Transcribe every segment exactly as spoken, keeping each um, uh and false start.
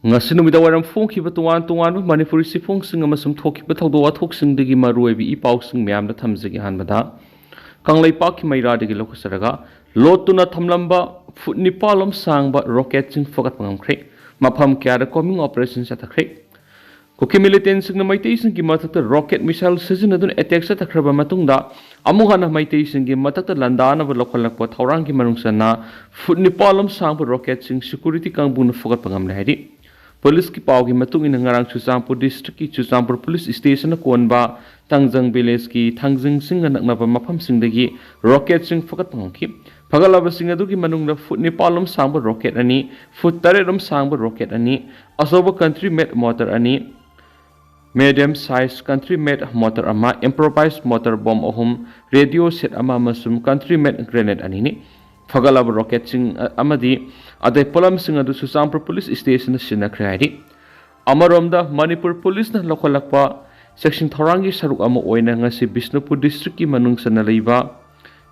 ꯉꯁꯤ ꯅꯨꯃꯤꯗꯥꯡ ꯋꯥꯏꯔꯝ ꯐꯣꯡꯈꯤꯕ ꯇꯣꯉꯥꯟ ꯇꯣꯉꯥꯟꯕ ꯃꯅꯤꯄꯨꯔꯤ ꯆꯦꯐꯣꯡꯁꯤꯡ ꯑꯃꯁꯨꯡ ꯊꯣꯛꯈꯤꯕ ꯊꯧꯗꯣꯛ ꯋꯥꯊꯣꯛꯁꯤꯡꯗꯒꯤ ꯃꯔꯨꯑꯣꯏꯕ ꯏ ꯄꯥꯎꯁꯤꯡ ꯃꯌꯥꯝꯗ ꯊꯝꯖꯒꯦ꯫ ꯑꯍꯥꯟꯕꯗ ꯀꯪꯂꯩꯄꯥꯛꯀꯤ ꯃꯩꯔꯥꯗꯒꯤ ꯂꯧꯈꯠꯆꯔꯒ, ꯂꯣꯠꯇꯨꯅ ꯊꯝꯂꯝꯕ ꯐꯨꯠ ꯅꯤꯄꯥꯜ ꯂꯣꯝ ꯁꯥꯡꯕ ꯔꯣꯀꯦꯠꯁꯤꯡ ꯐꯒꯠꯄ ꯉꯝꯈ꯭ꯔꯦ꯫ ꯃꯐꯝ ꯀꯌꯥꯗ ꯀꯣꯝꯕꯤꯡ ꯑꯣꯄꯔꯦꯁꯟ ꯆꯠꯊꯈ꯭ꯔꯦ꯫ ꯀꯨꯀꯤ ꯃꯤꯂꯤꯇꯦꯟꯁꯤꯡꯅ ꯃꯩꯇꯩꯁꯤꯡꯒꯤ ꯃꯊꯛꯇ ꯔꯣꯀꯦꯠ ꯃꯤꯁꯥꯏꯜ ꯁꯤꯖꯤꯟꯅꯗꯨꯅ ꯑꯦꯇꯦꯛ ꯆꯠꯊꯈ꯭ꯔꯕ ꯃꯇꯨꯡꯗ, ꯑꯃꯨꯛ ꯍꯟꯅ ꯃꯩꯇꯩꯁꯤꯡꯒꯤ ꯃꯊꯛꯇ ꯂꯥꯟꯗꯥꯅꯕ ꯂꯧꯈꯠꯂꯛꯄ ꯊꯧꯔꯥꯡꯒꯤ ꯃꯅꯨꯡ ꯆꯟꯅ ꯐꯨꯠ ꯅꯤꯄꯥꯜ ꯂꯣꯝ ꯁꯥꯡꯕ ꯔꯣꯀꯦꯠꯁꯤꯡ ꯁꯦꯀ꯭ꯌꯨꯔꯤꯇꯤ ꯀꯥꯡꯕꯨꯅ ꯐꯨꯒꯠꯄ ꯉꯝꯂꯦ ꯍꯥꯏꯔꯤ꯫ ꯄꯨꯂꯤꯁꯀꯤ ꯄꯥꯎꯒꯤ ꯃꯇꯨꯡ ꯏꯟꯅ, ꯉꯔꯥꯡ ꯆꯨꯔꯆꯥꯟꯄꯨꯔ ꯗꯤꯁꯇ꯭ꯔꯤꯛꯀꯤ ꯆꯨꯔꯆꯥꯟꯄꯨꯔ ꯄꯨꯂꯤꯁ ꯁ꯭ꯇꯦꯁꯟꯅ ꯀꯣꯟꯕ ꯇꯥꯡꯖꯪ ꯚꯤꯂꯦꯖꯀꯤ ꯊꯥꯡꯖꯤꯡꯁꯤꯡꯒ ꯅꯛꯅꯕ ꯃꯐꯝꯁꯤꯡꯗꯒꯤ ꯔꯣꯀꯦꯠꯁꯤꯡ ꯐꯒꯠꯄ ꯉꯝꯈꯤ꯫ ꯐꯒꯠꯂꯕꯁꯤꯡ ꯑꯗꯨꯒꯤ ꯃꯅꯨꯡꯗ ꯐꯨꯠ ꯅꯤꯄꯥꯜ ꯂꯣꯝ ꯁꯥꯡꯕ ꯔꯣꯀꯦꯠ ꯑꯅꯤ, ꯐꯨꯠ ꯇꯔꯦꯠ ꯂꯣꯝ ꯁꯥꯡꯕ ꯔꯣꯀꯦꯠ ꯑꯅꯤ, ꯑꯆꯧꯕ ꯀꯟꯇ꯭ꯔꯤ ꯃꯦꯠ ꯃꯣꯇꯔ ꯑꯅꯤ, ꯃꯦꯗꯤꯌꯝ ꯁꯥꯏꯖ ꯀꯟꯇ꯭ꯔꯤ ꯃꯦꯠ ꯃꯣꯇꯔ ꯑꯃ, ꯏꯝꯄ꯭ꯔꯣꯚꯥꯏꯖ ꯃꯣꯇꯔ ꯕꯣꯝ ꯑꯍꯨꯝ, ꯔꯦꯗꯤꯑꯣ ꯁꯦꯠ ꯑꯃ ꯑꯃꯁꯨꯡ ꯀꯟꯇ꯭ꯔꯤ ꯃꯦꯠ ꯒ꯭ꯔꯦꯅꯦꯗ ꯑꯅꯤꯅꯤ꯫ ꯐꯒꯠꯂꯕ ꯔꯣꯀꯦꯠꯁꯤꯡ, ꯑ, ꯑꯃꯗꯤ ꯑꯇꯩ ꯄꯣꯠꯂꯝꯁꯤꯡ ꯑꯗꯨ ꯆꯨꯔꯆꯥꯟꯄꯨꯔ ꯄꯨꯂꯤꯁ ꯁ꯭ꯇꯦꯁꯟꯗ ꯁꯤꯟꯅꯈ꯭ꯔꯦ ꯍꯥꯏꯔꯤ꯫ ꯑꯃꯔꯣꯝꯗ, ꯃꯅꯤꯄꯨꯔ ꯄꯨꯂꯤꯁꯅ ꯂꯧꯈꯠꯂꯛꯄ ꯆꯦꯛꯁꯤꯟ ꯊꯧꯔꯥꯡꯒꯤ ꯁꯔꯨꯛ ꯑꯃ ꯑꯣꯏꯅ ꯉꯁꯤ ꯕꯤꯁꯅꯨꯄꯨꯔ ꯗꯤꯁꯇ꯭ꯔꯤꯛꯀꯤ ꯃꯅꯨꯡ ꯆꯟꯅ ꯂꯩꯕ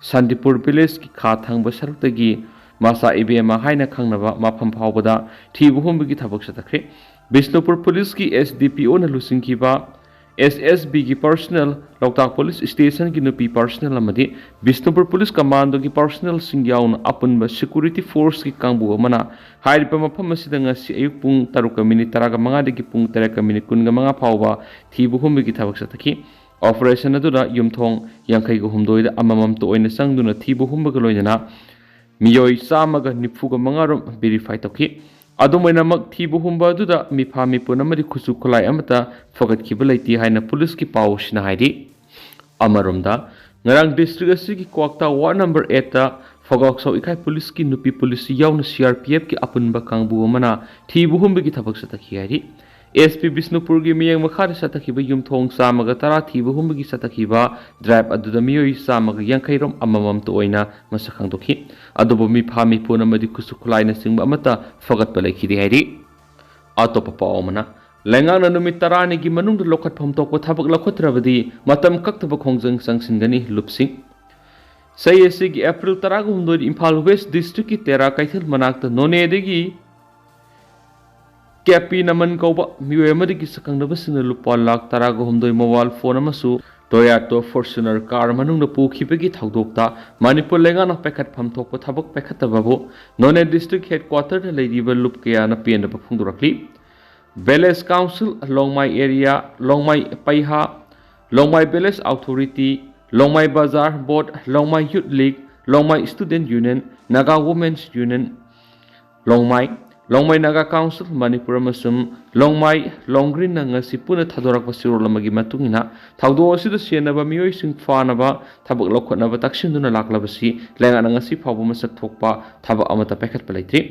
ꯁꯥꯟꯇꯤꯄꯨꯔ ꯚꯤꯂꯦꯖꯀꯤ ꯈꯥ ꯊꯪꯕ ꯁꯔꯨꯛꯇꯒꯤ ꯃꯁꯥ ꯏꯕꯦꯝꯃ ꯍꯥꯏꯅ ꯈꯪꯅꯕ ꯃꯐꯝ ꯐꯥꯎꯕꯗ ꯊꯤꯕ ꯍꯨꯝꯕꯒꯤ ꯊꯕꯛ ꯆꯠꯊꯈ꯭ꯔꯦ꯫ ꯕꯤꯁꯅꯨꯄꯨꯔ ꯄꯨꯂꯤꯁꯀꯤ ꯑꯦꯁ ꯗꯤ ꯄꯤ ꯑꯣꯅ ꯂꯨꯆꯤꯡꯈꯤꯕ ꯑꯦꯁ ꯑꯦꯁ ꯕꯤꯒꯤ ꯄꯔꯁꯅꯦꯜ, ꯂꯣꯛꯇꯥꯛ ꯄꯨꯂꯤꯁ ꯁ꯭ꯇꯦꯁꯟꯒꯤ ꯅꯨꯄꯤ ꯄꯔꯁꯅꯦꯜ ꯑꯃꯗꯤ ꯕꯤꯁꯅꯨꯄꯨꯔ ꯄꯨꯂꯤꯁ ꯀꯃꯥꯟꯗꯣꯒꯤ ꯄꯔꯁꯅꯦꯜꯁꯤꯡ ꯌꯥꯎꯅ ꯑꯄꯨꯟꯕ ꯁꯦꯀ꯭ꯌꯨꯔꯤꯇꯤ ꯐꯣꯔꯁꯀꯤ ꯀꯥꯡꯕꯨ ꯑꯃꯅ ꯍꯥꯏꯔꯤꯕ ꯃꯐꯝ ꯑꯁꯤꯗ ꯉꯁꯤ ꯑꯌꯨꯛ ꯄꯨꯡ ꯇꯔꯨꯛꯀ ꯃꯤꯅꯤꯠ ꯇꯔꯥꯃꯉꯥꯗꯒꯤ ꯄꯨꯡ ꯇꯔꯦꯠꯀ ꯃꯤꯅꯤꯠ ꯀꯨꯟꯃꯉꯥ ꯐꯥꯎꯕ ꯊꯤꯕ ꯍꯨꯝꯕꯒꯤ ꯊꯕꯛ ꯆꯠꯊꯈꯤ꯫ ꯑꯣꯄꯔꯦꯁꯟ ꯑꯗꯨꯗ ꯌꯨꯝꯊꯣꯡ ꯌꯥꯡꯈꯩꯒ ꯍꯨꯝꯗꯣꯏꯗ ꯑꯃꯃꯝꯇ ꯑꯣꯏꯅ ꯆꯪꯗꯨꯅ ꯊꯤꯕ ꯍꯨꯝꯕꯒ ꯂꯣꯏꯅꯅ ꯃꯤꯑꯣꯏ ꯆꯥꯝꯃꯒ ꯅꯤꯐꯨꯒ ꯃꯉꯥ ꯔꯣꯝ ꯚꯦꯔꯤꯐꯥꯏ ꯇꯧꯈꯤ꯫ ꯑꯗꯨꯝ ꯑꯣꯏꯅꯃꯛ, ꯊꯤꯕ ꯍꯨꯝꯕ ꯑꯗꯨꯗ ꯃꯤꯐꯥ ꯃꯤꯄꯨꯟ ꯑꯃꯗꯤ ꯈꯨꯠꯁꯨ ꯈꯨꯠꯂꯥꯏ ꯑꯃꯠꯇ ꯐꯒꯠꯈꯤꯕ ꯂꯩꯇꯦ ꯍꯥꯏꯅ ꯄꯨꯂꯤꯁꯀꯤ ꯄꯥꯎ ꯑꯁꯤꯅ ꯍꯥꯏꯔꯤ꯫ ꯑꯃꯔꯣꯝꯗ, ꯉꯔꯥꯡ ꯗꯤꯁꯇ꯭ꯔꯤꯛ ꯑꯁꯤꯒꯤ ꯀ꯭ꯋꯥꯛꯇꯥ ꯋꯥꯔꯗ ꯅꯝꯕꯔ ꯑꯩꯠꯇ ꯐꯒꯥꯎꯁꯥꯎ ꯏꯀꯥꯏ ꯄꯨꯂꯤꯁꯀꯤ ꯅꯨꯄꯤ ꯄꯨꯂꯤꯁꯁꯨ ꯌꯥꯎꯅ ꯁꯤ ꯑꯥꯔ ꯄꯤ ꯑꯦꯐꯀꯤ ꯑꯄꯨꯟꯕ ꯀꯥꯡꯕꯨ ꯑꯃꯅ ꯊꯤꯕ ꯍꯨꯝꯕꯒꯤ ꯊꯕꯛ ꯆꯠꯊꯈꯤ ꯍꯥꯏꯔꯤ꯫ ꯑꯦꯁ ꯄꯤ ꯕꯤꯁꯅꯨꯄꯨꯔꯒꯤ ꯃꯤꯠꯌꯦꯡ ꯃꯈꯥꯗ ꯆꯠꯊꯈꯤꯕ ꯌꯨꯝꯊꯣꯡ ꯆꯥꯝꯃꯒ ꯇꯔꯥ ꯊꯤꯕ ꯍꯨꯝꯕꯒꯤ ꯆꯠꯊꯈꯤꯕ ꯗ꯭ꯔꯥꯏꯚ ꯑꯗꯨꯗ ꯃꯤꯑꯣꯏ ꯆꯥꯝꯃꯒ ꯌꯥꯡꯈꯩ ꯔꯣꯝ ꯑꯃꯃꯝꯇ ꯑꯣꯏꯅ ꯃꯁꯛ ꯈꯪꯗꯣꯛꯈꯤ꯫ ꯑꯗꯨꯕꯨ ꯃꯤꯐꯥ ꯃꯤꯄꯨꯟ ꯑꯃꯗꯤ ꯈꯨꯠꯁꯨ ꯈꯨꯠꯂꯥꯏꯅꯆꯤꯡꯕ ꯑꯃꯠꯇ ꯐꯒꯠꯄ ꯂꯩꯈꯤꯗꯦ ꯍꯥꯏꯔꯤ꯫ ꯑꯇꯣꯞꯄ ꯄꯥꯎ ꯑꯃꯅ, ꯂꯩꯉꯥꯛꯅ ꯅꯨꯃꯤꯠ ꯇꯔꯥꯅꯤꯒꯤ ꯃꯅꯨꯡꯗ ꯂꯧꯈꯠꯐꯝ ꯊꯣꯛꯄ ꯊꯕꯛ ꯂꯧꯈꯠꯇ꯭ꯔꯕꯗꯤ ꯃꯇꯝ ꯀꯛꯇꯕ ꯈꯣꯡꯖꯪ ꯆꯪꯁꯤꯟꯒꯅꯤ꯫ ꯂꯨꯞꯁꯤꯡ꯫ ꯆꯍꯤ ꯑꯁꯤꯒꯤ ꯑꯦꯄ꯭ꯔꯤꯜ ꯇꯔꯥꯒ ꯍꯨꯝꯗꯣꯏꯗ ꯏꯝꯐꯥꯜ ꯋꯦꯁ ꯗꯤꯁꯇ꯭ꯔꯤꯛꯀꯤ ꯇꯦꯔꯥ ꯀꯩꯊꯦꯜ ꯃꯅꯥꯛꯇ ꯅꯣꯅꯦꯗꯒꯤ ꯀꯦ ꯄꯤ ꯅꯃꯟ ꯀꯧꯕ ꯃꯤꯑꯣꯏ ꯑꯃꯗꯒꯤ ꯁꯛꯈꯪꯅꯕꯁꯤꯡꯅ ꯂꯨꯄꯥ ꯂꯥꯈ ꯇꯔꯥꯒ ꯍꯨꯝꯗꯣꯏ mobile phone ꯑꯃꯁꯨ Toyota Fortuner car ꯃꯅꯨꯡꯗ ꯄꯨꯈꯤꯕꯒꯤ ꯊꯧꯗꯣꯛꯇ ꯃꯅꯤꯄꯨꯔ ꯂꯩꯉꯥꯛꯅ ꯄꯥꯏꯈꯠꯐꯝ ꯊꯣꯛꯄ ꯊꯕꯛ ꯄꯥꯏꯈꯠꯇꯕꯕꯨ ꯅꯣꯅꯦ district headquarter ꯗ ꯂꯩꯔꯤꯕ ꯂꯨꯞ ꯀꯌꯥꯅ ꯄꯦꯟꯗꯕ ꯐꯣꯡꯗꯣꯔꯛꯂꯤ꯫ Village Council, ꯂꯣꯡꯃꯥꯏ area, ꯂꯣꯡꯃꯥꯏ ꯄꯩꯍꯥ, ꯂꯣꯡꯃꯥꯏ Village Authority, ꯂꯣꯡꯃꯥꯏ ꯕꯖꯥꯔ board, ꯂꯣꯡꯃꯥꯏ Youth League, ꯂꯣꯡꯃꯥꯏ Student Union, Naga Women's Union, ꯂꯣꯡꯃꯥꯏ, ꯂꯣꯡꯃꯥꯏ Naga Council Manipur ꯑꯃꯁꯨꯡ ꯂꯣꯡꯃꯥꯏ ꯂꯣꯡꯒ꯭ꯔꯤꯟꯅ ꯉꯁꯤ ꯄꯨꯟꯅ ꯊꯥꯗꯣꯔꯛꯄ ꯆꯦꯔꯣꯜ ꯑꯃꯒꯤ ꯃꯇꯨꯡ ꯏꯟꯅ, ꯊꯧꯗꯣꯛ ꯑꯁꯤꯗ ꯁꯦꯟꯅꯕ ꯃꯤꯑꯣꯏꯁꯤꯡ ꯐꯥꯅꯕ ꯊꯕꯛ ꯂꯧꯈꯠꯅꯕ ꯇꯛꯁꯤꯟꯗꯨꯅ ꯂꯥꯛꯂꯕꯁꯤ ꯂꯩꯉꯥꯛꯅ ꯉꯁꯤ ꯐꯥꯎꯕ ꯃꯁꯛ ꯊꯣꯛꯄ ꯊꯕꯛ ꯑꯃꯠꯇ ꯄꯥꯏꯈꯠꯄ ꯂꯩꯇ꯭ꯔꯤ꯫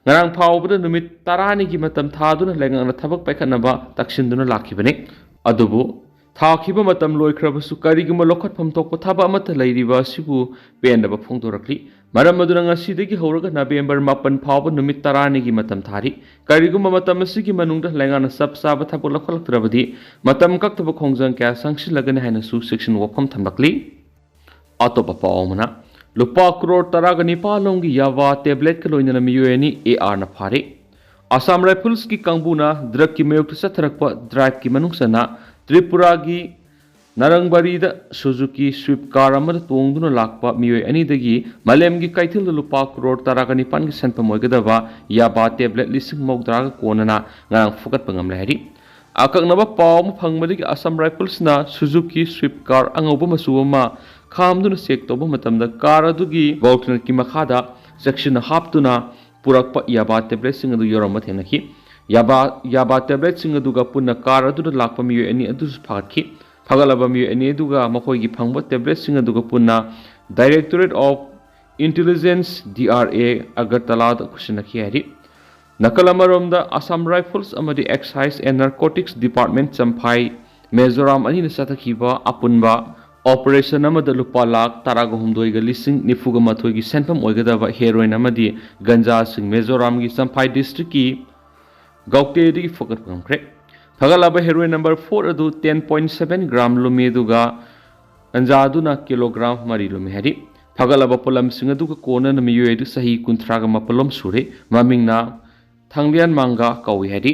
ꯉꯔꯥꯡ ꯐꯥꯎꯕꯗ ꯅꯨꯃꯤꯠ ꯇꯔꯥꯅꯤꯒꯤ ꯃꯇꯝ ꯊꯥꯗꯨꯅ ꯂꯩꯉꯥꯛꯅ ꯊꯕꯛ ꯄꯥꯏꯈꯠꯅꯕ ꯇꯛꯁꯤꯟꯗꯨꯅ ꯂꯥꯛꯈꯤꯕꯅꯤ꯫ ꯑꯗꯨꯕꯨ ꯊꯥꯈꯤꯕ ꯃꯇꯝ ꯂꯣꯏꯈ꯭ꯔꯕꯁꯨ ꯀꯔꯤꯒꯨꯝꯕ ꯂꯧꯈꯠꯐꯝ ꯊꯣꯛꯄ ꯊꯕꯛ ꯑꯃꯠꯇ ꯂꯩꯔꯤꯕ ꯑꯁꯤꯕꯨ ꯄꯦꯟꯗꯕ ꯐꯣꯡꯗꯣꯔꯛꯂꯤ꯫ ꯃꯔꯝ ꯑꯗꯨꯅ ꯉꯁꯤꯗꯒꯤ ꯍꯧꯔꯒ ꯅꯕꯦꯝꯕꯔ ꯃꯥꯄꯟ ꯐꯥꯎꯕ ꯅꯨꯃꯤꯠ ꯇꯔꯥꯅꯤꯒꯤ ꯃꯇꯝ ꯊꯥꯔꯤ꯫ ꯀꯔꯤꯒꯨꯝꯕ ꯃꯇꯝ ꯑꯁꯤꯒꯤ ꯃꯅꯨꯡꯗ ꯂꯩꯉꯥꯛꯅ ꯆꯞ ꯆꯥꯕ ꯊꯕꯛ ꯂꯧꯈꯠꯂꯛꯇ꯭ꯔꯕꯗꯤ ꯃꯇꯝ ꯀꯛꯇꯕ ꯈꯣꯡꯖꯪ ꯀꯌꯥ ꯆꯪꯁꯤꯜꯂꯒꯅꯤ ꯍꯥꯏꯅꯁꯨ ꯆꯦꯛꯁꯤꯟ ꯋꯥꯐꯝ ꯊꯝꯂꯛꯂꯤ꯫ ꯑꯇꯣꯞꯄ ꯄꯥꯎ ꯑꯃꯅ, ꯂꯨꯄꯥ ꯀ꯭ꯔꯣꯔ ꯇꯔꯥꯒ ꯅꯤꯄꯥꯜ ꯂꯣꯝꯒꯤ ꯌꯥꯕꯥ ꯇꯦꯕ꯭ꯂꯦꯠꯀ ꯂꯣꯏꯅꯅ ꯃꯤꯑꯣꯏ ꯑꯅꯤ ꯑꯦ ꯑꯥꯔꯅ ꯐꯥꯔꯦ꯫ ꯑꯁꯥꯝ ꯔꯥꯏꯐꯜꯁꯀꯤ ꯀꯥꯡꯕꯨꯅ ꯗ꯭ꯔꯒꯀꯤ ꯃꯥꯌꯣꯛꯇ ꯆꯠꯊꯔꯛꯄ ꯗ꯭ꯔꯥꯏꯚꯀꯤ ꯃꯅꯨꯡ ꯆꯟꯅ ꯇ꯭ꯔꯤꯄꯨꯔꯥꯒꯤ ꯅꯔꯪꯕꯥꯔꯤꯗ ꯁꯨꯖꯨꯀꯤ ꯁ꯭ꯋꯤꯐ ꯀꯥꯔ ꯑꯃꯗ ꯇꯣꯡꯗꯨꯅ ꯂꯥꯛꯄ ꯃꯤꯑꯣꯏ ꯑꯅꯤꯗꯒꯤ ꯃꯥꯂꯦꯝꯒꯤ ꯀꯩꯊꯦꯜꯗ ꯂꯨꯄꯥ ꯀ꯭ꯔꯣꯔ ꯇꯔꯥꯒ ꯅꯤꯄꯥꯟꯒꯤ ꯁꯦꯟꯐꯝ ꯑꯣꯏꯒꯗꯕ ꯌꯥꯕꯥ ꯇꯦꯕ꯭ꯂꯦꯠ ꯂꯤꯁꯤꯡ ꯃꯧꯗ꯭ꯔꯥꯒ ꯀꯣꯟꯅꯅ ꯉꯔꯥꯡ ꯐꯨꯒꯠꯄ ꯉꯝꯂꯦ ꯍꯥꯏꯔꯤ꯫ ꯑꯀꯛꯅꯕ ꯄꯥꯎ ꯑꯃ ꯐꯪꯕꯗꯒꯤ ꯑꯁꯥꯝ ꯔꯥꯏꯐꯜꯁꯅ ꯁꯨꯖꯨꯀꯤ ꯁ꯭ꯋꯤꯐ ꯀꯥꯔ ꯑꯉꯧꯕ ꯃꯆꯨ ꯑꯃ ꯈꯥꯝꯗꯨꯅ ꯆꯦꯛ ꯇꯧꯕ ꯃꯇꯝꯗ ꯀꯥꯔ ꯑꯗꯨꯒꯤ ꯕꯣꯜꯇꯅꯠꯀꯤ ꯃꯈꯥꯗ ꯆꯦꯛꯁꯤꯟꯅ ꯍꯥꯞꯇꯨꯅ ꯄꯨꯔꯛꯄ ꯌꯥꯕꯥ ꯇꯦꯕ꯭ꯂꯦꯠꯁꯤꯡ ꯑꯗꯨ ꯌꯧꯔꯝꯕ ꯊꯦꯡꯅꯈꯤ꯫ ꯌꯥꯕꯥ, ꯌꯥꯕꯥ ꯇꯦꯕ꯭ꯂꯦꯠꯁꯤꯡ ꯑꯗꯨꯒ ꯄꯨꯟꯅ ꯀꯥꯔ ꯑꯗꯨꯗ ꯂꯥꯛꯄ ꯃꯤꯑꯣꯏ ꯑꯅꯤ ꯑꯗꯨꯁꯨ ꯐꯥꯒꯠꯈꯤ꯫ ꯐꯥꯒꯠꯂꯕ ꯃꯤꯑꯣꯏ ꯑꯅꯤ ꯑꯗꯨꯒ ꯃꯈꯣꯏꯒꯤ ꯐꯪꯕ ꯇꯦꯕ꯭ꯂꯦꯠꯁꯤꯡ ꯑꯗꯨꯒ ꯄꯨꯟꯅ Directorate of Intelligence, D R A, ꯑꯒꯔꯇꯂꯥꯗ ꯈꯨꯠꯁꯤꯟꯅꯈꯤ ꯍꯥꯏꯔꯤ꯫ ꯅꯥꯀꯜ ꯑꯃꯔꯣꯝꯗ ꯑꯁꯥꯝ ꯔꯥꯏꯐꯜꯁ ꯑꯃꯗꯤ Excise and Narcotics Department ꯆꯝꯐꯥꯏ ꯃꯦꯖꯣꯔꯥꯝ ꯑꯅꯤꯅ ꯆꯠꯊꯈꯤꯕ ꯑꯄꯨꯟꯕ operation ꯑꯃꯗ ꯂꯨꯄꯥ ꯂꯥꯈ ꯇꯔꯥꯒ ꯍꯨꯝꯗꯣꯏꯒ ꯂꯤꯁꯤꯡ ꯅꯤꯐꯨꯒ ꯃꯥꯊꯣꯏꯒꯤ ꯁꯦꯟꯐꯝ ꯑꯣꯏꯒꯗꯕ heroin ꯑꯃꯗꯤ ꯒꯟꯖꯥꯁꯤꯡ ꯃꯦꯖꯣꯔꯥꯝꯒꯤ ꯆꯝꯐꯥꯏ districtꯀꯤ ꯒꯧꯇꯦꯗꯒꯤ ꯐꯨꯒꯠꯄ ꯉꯝꯈ꯭ꯔꯦ꯫ ꯐꯒꯠꯂꯕ heroin number four ꯑꯗꯨ ten point seven gram ꯂꯨꯝꯃꯤ, ꯑꯗꯨꯒ ꯒꯟꯖꯥꯗꯨꯅ kilogram ꯃꯔꯤ ꯂꯨꯝꯃꯤ ꯍꯥꯏꯔꯤ꯫ ꯐꯒꯠꯂꯕ ꯄꯣꯠꯂꯝꯁꯤꯡ ꯑꯗꯨꯒ ꯀꯣꯟꯅꯅ ꯃꯤꯑꯣꯏ ꯑꯗꯨ ꯆꯍꯤ ꯀꯨꯟꯊ꯭ꯔꯥꯒ ꯃꯥꯄꯜ ꯂꯣꯝ ꯁꯨꯔꯦ꯫ ꯃꯃꯤꯡꯅ ꯊꯥꯡꯂꯤꯌꯥꯟ ꯃꯥꯡꯒꯥ ꯀꯧꯏ ꯍꯥꯏꯔꯤ꯫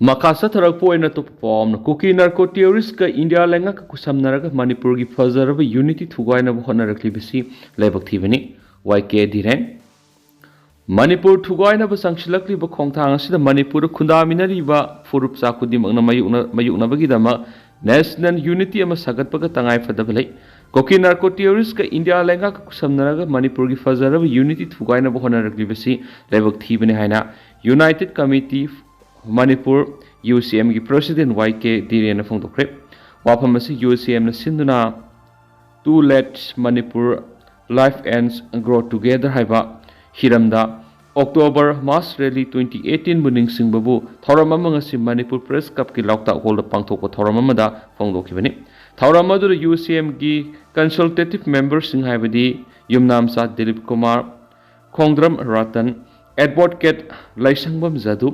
ꯃꯈꯥ ꯆꯠꯊꯔꯛꯄ ꯑꯣꯏꯅ ꯑꯇꯣꯞꯄ ꯄꯥꯎ ꯑꯃꯅ, ꯀꯨꯀꯤ ꯅꯥꯔꯀꯣ ꯇꯦꯔꯣꯔꯤꯁꯀ ꯏꯟꯗꯤꯌꯥ ꯂꯩꯉꯥꯛꯀ ꯈꯨꯠꯁꯝꯅꯔꯒ ꯃꯅꯤꯄꯨꯔꯒꯤ ꯐꯖꯔꯕ ꯌꯨꯅꯤꯇꯤ ꯊꯨꯒꯥꯏꯅꯕ ꯍꯣꯠꯅꯔꯛꯂꯤꯕꯁꯤ ꯂꯥꯏꯕꯛ ꯊꯤꯕꯅꯤ꯫ ꯋꯥꯏ ꯀꯦ ꯙꯤꯔꯦꯟ꯫ ꯃꯅꯤꯄꯨꯔ ꯊꯨꯒꯥꯏꯅꯕ ꯆꯪꯁꯤꯜꯂꯛꯂꯤꯕ ꯈꯣꯡꯊꯥꯡ ꯑꯁꯤꯗ ꯃꯅꯤꯄꯨꯔꯗ ꯈꯨꯟꯗꯥꯃꯤꯟꯅꯔꯤꯕ ꯐꯨꯔꯨꯞꯆꯥ ꯈꯨꯗꯤꯡꯃꯛꯅ ꯃꯥꯌꯣꯛꯅ-, ꯃꯥꯌꯣꯛꯅꯕꯒꯤꯗꯃꯛ ꯅꯦꯁꯅꯦꯜ ꯌꯨꯅꯤꯇꯤ ꯑꯃ ꯁꯥꯒꯠꯄꯒ ꯇꯉꯥꯏ ꯐꯗꯕ ꯂꯩ꯫ ꯀꯨꯀꯤ ꯅꯥꯔꯀꯣ ꯇꯦꯔꯣꯔꯤꯁꯀ ꯏꯟꯗꯤꯌꯥ ꯂꯩꯉꯥꯛꯀ ꯈꯨꯠꯁꯝꯅꯔꯒ ꯃꯅꯤꯄꯨꯔꯒꯤ ꯐꯖꯔꯕ ꯌꯨꯅꯤꯇꯤ ꯊꯨꯒꯥꯏꯅꯕ ꯍꯣꯠꯅꯔꯛꯂꯤꯕꯁꯤ ꯂꯥꯏꯕꯛ ꯊꯤꯕꯅꯤ ꯍꯥꯏꯅ ꯌꯨꯅꯥꯏꯇꯦꯠ ꯀꯃꯤꯇꯤ ꯃꯅꯤꯄꯨꯔ, ꯌꯨ ꯁꯤ ꯑꯦꯝꯒꯤ ꯄ꯭ꯔꯦꯁꯤꯗꯦꯟ ꯋꯥꯏ ꯀꯦ ꯙꯤꯔꯦꯟꯅ ꯐꯣꯡꯗꯣꯛꯈ꯭ꯔꯦ꯫ ꯋꯥꯐꯝ ꯑꯁꯤ ꯌꯨ ꯁꯤ ꯑꯦꯝꯅ ꯁꯤꯟꯗꯨꯅ Two Let Manipur Live and Grow Together ꯍꯥꯏꯕ ꯍꯤꯔꯝꯗ ꯑꯣꯛꯇꯣꯕꯔ ꯃꯥꯁ ꯔꯦꯂꯤ ꯇ꯭ꯋꯦꯟꯇꯤ ꯑꯩꯠꯇꯤꯟꯕꯨ ꯅꯤꯡꯁꯤꯡꯕꯕꯨ ꯊꯧꯔꯝ ꯑꯃ ꯉꯁꯤ ꯃꯅꯤꯄꯨꯔ ꯄ꯭ꯔꯦꯁ ꯀ꯭ꯂꯕꯀꯤ ꯂꯧꯇꯥꯛ ꯍꯣꯜꯗ ꯄꯥꯡꯊꯣꯛꯄ ꯊꯧꯔꯝ ꯑꯃꯗ ꯐꯣꯡꯗꯣꯛꯈꯤꯕꯅꯤ꯫ ꯊꯧꯔꯝ ꯑꯗꯨꯗ ꯌꯨ ꯁꯤ ꯑꯦꯝꯒꯤ ꯀꯟꯁꯜꯇꯦꯇꯤꯚ ꯃꯦꯝꯕꯔꯁꯤꯡ ꯍꯥꯏꯕꯗꯤ ꯌꯨꯝꯅꯥꯝꯆꯥ ꯗꯤꯂꯤꯞ ꯀꯨꯃꯥꯔ, ꯈꯣꯡꯗ꯭ꯔꯝ ꯔꯇꯟ, ꯑꯦꯗꯚꯣꯀꯦꯠ ꯂꯩꯁꯪꯕꯝ ꯖꯥꯗꯨ,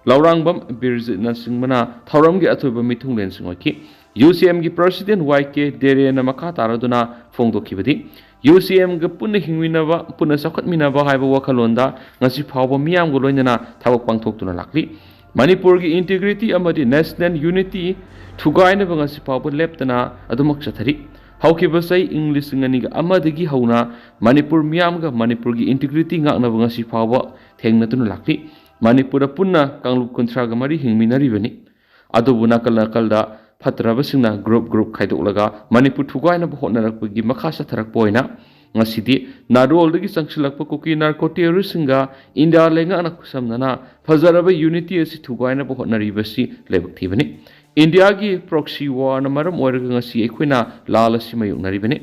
ꯂꯧꯔꯥꯡꯕꯝ ꯕꯤꯔꯖꯤꯠꯅꯆꯤꯡꯕꯅ ꯊꯧꯔꯝꯒꯤ ꯑꯊꯣꯏꯕ ꯃꯤꯊꯨꯡꯂꯦꯟꯁꯤꯡ ꯑꯣꯏꯈꯤ꯫ ꯌꯨ ꯁꯤ ꯑꯦꯝꯒꯤ ꯄ꯭ꯔꯦꯁꯤꯗꯦꯟ ꯋꯥꯏ ꯀꯦ ꯙꯤꯔꯦꯟꯅ ꯃꯈꯥ ꯇꯥꯔꯗꯨꯅ ꯐꯣꯡꯗꯣꯛꯈꯤꯕꯗꯤ, ꯌꯨ ꯁꯤ ꯑꯦꯝꯒ ꯄꯨꯟꯅ ꯍꯤꯡꯃꯤꯟꯅꯕ, ꯄꯨꯟꯅ ꯆꯥꯎꯈꯠꯃꯤꯟꯅꯕ ꯍꯥꯏꯕ ꯋꯥꯈꯜꯂꯣꯟꯗ ꯉꯁꯤ ꯐꯥꯎꯕ ꯃꯤꯌꯥꯝꯒ ꯂꯣꯏꯅꯅ ꯊꯕꯛ ꯄꯥꯡꯊꯣꯛꯇꯨꯅ ꯂꯥꯛꯂꯤ꯫ ꯃꯅꯤꯄꯨꯔꯒꯤ ꯏꯟꯇꯤꯒ꯭ꯔꯤꯇꯤ ꯑꯃꯗꯤ ꯅꯦꯁꯅꯦꯜ ꯌꯨꯅꯤꯇꯤ ꯊꯨꯒꯥꯏꯅꯕ ꯉꯁꯤ ꯐꯥꯎꯕ ꯂꯦꯞꯇꯅ ꯑꯗꯨꯃꯛ ꯆꯠꯊꯔꯤ꯫ ꯍꯧꯈꯤꯕ ꯆꯍꯤ ꯏꯪ ꯂꯤꯁꯤꯡ ꯑꯅꯤꯒ ꯑꯃꯗꯒꯤ ꯍꯧꯅ ꯃꯅꯤꯄꯨꯔ ꯃꯤꯌꯥꯝꯒ ꯃꯅꯤꯄꯨꯔꯒꯤ ꯏꯟꯇꯤꯒ꯭ꯔꯤꯇꯤ ꯉꯥꯛꯅꯕ ꯉꯁꯤ ꯐꯥꯎꯕ ꯊꯦꯡꯅꯗꯨꯅ ꯂꯥꯛꯂꯤ꯫ ꯃꯅꯤꯄꯨꯔꯗ ꯄꯨꯟꯅ ꯀꯥꯡꯂꯨꯞ ꯀꯨꯟꯊ꯭ꯔꯥꯒ ꯃꯔꯤ ꯍꯤꯡꯃꯤꯟꯅꯔꯤꯕꯅꯤ꯫ ꯑꯗꯨꯕꯨ ꯅꯥꯀꯜ ꯅꯥꯀꯜꯗ ꯐꯠꯇ꯭ꯔꯕꯁꯤꯡꯅ ꯒ꯭ꯔꯨꯞ ꯒ꯭ꯔꯨꯞ ꯈꯥꯏꯗꯣꯛꯂꯒ ꯃꯅꯤꯄꯨꯔ ꯊꯨꯒꯥꯏꯅꯕ ꯍꯣꯠꯅꯔꯛꯄꯒꯤ ꯃꯈꯥ ꯆꯠꯊꯔꯛꯄ ꯑꯣꯏꯅ ꯉꯁꯤꯗꯤ ꯅꯥꯔꯣꯜꯗꯒꯤ ꯆꯪꯁꯤꯜꯂꯛꯄ ꯀꯨꯀꯤ ꯅꯥꯔꯀꯣ ꯇꯦꯔꯣꯔꯤꯁꯁꯤꯡꯒ ꯏꯟꯗꯤꯌꯥ ꯂꯩꯉꯥꯛꯅ ꯈꯨꯠꯁꯝꯅꯅ ꯐꯖꯔꯕ ꯌꯨꯅꯤꯇꯤ ꯑꯁꯤ ꯊꯨꯒꯥꯏꯅꯕ ꯍꯣꯠꯅꯔꯤꯕꯁꯤ ꯂꯥꯏꯕꯛ ꯊꯤꯕꯅꯤ꯫ ꯏꯟꯗꯤꯌꯥꯒꯤ ꯄ꯭ꯔꯣꯛꯁꯤ ꯋꯥꯔꯅ ꯃꯔꯝ ꯑꯣꯏꯔꯒ ꯉꯁꯤ ꯑꯩꯈꯣꯏꯅ ꯂꯥꯜ ꯑꯁꯤ ꯃꯥꯌꯣꯛꯅꯔꯤꯕꯅꯤ꯫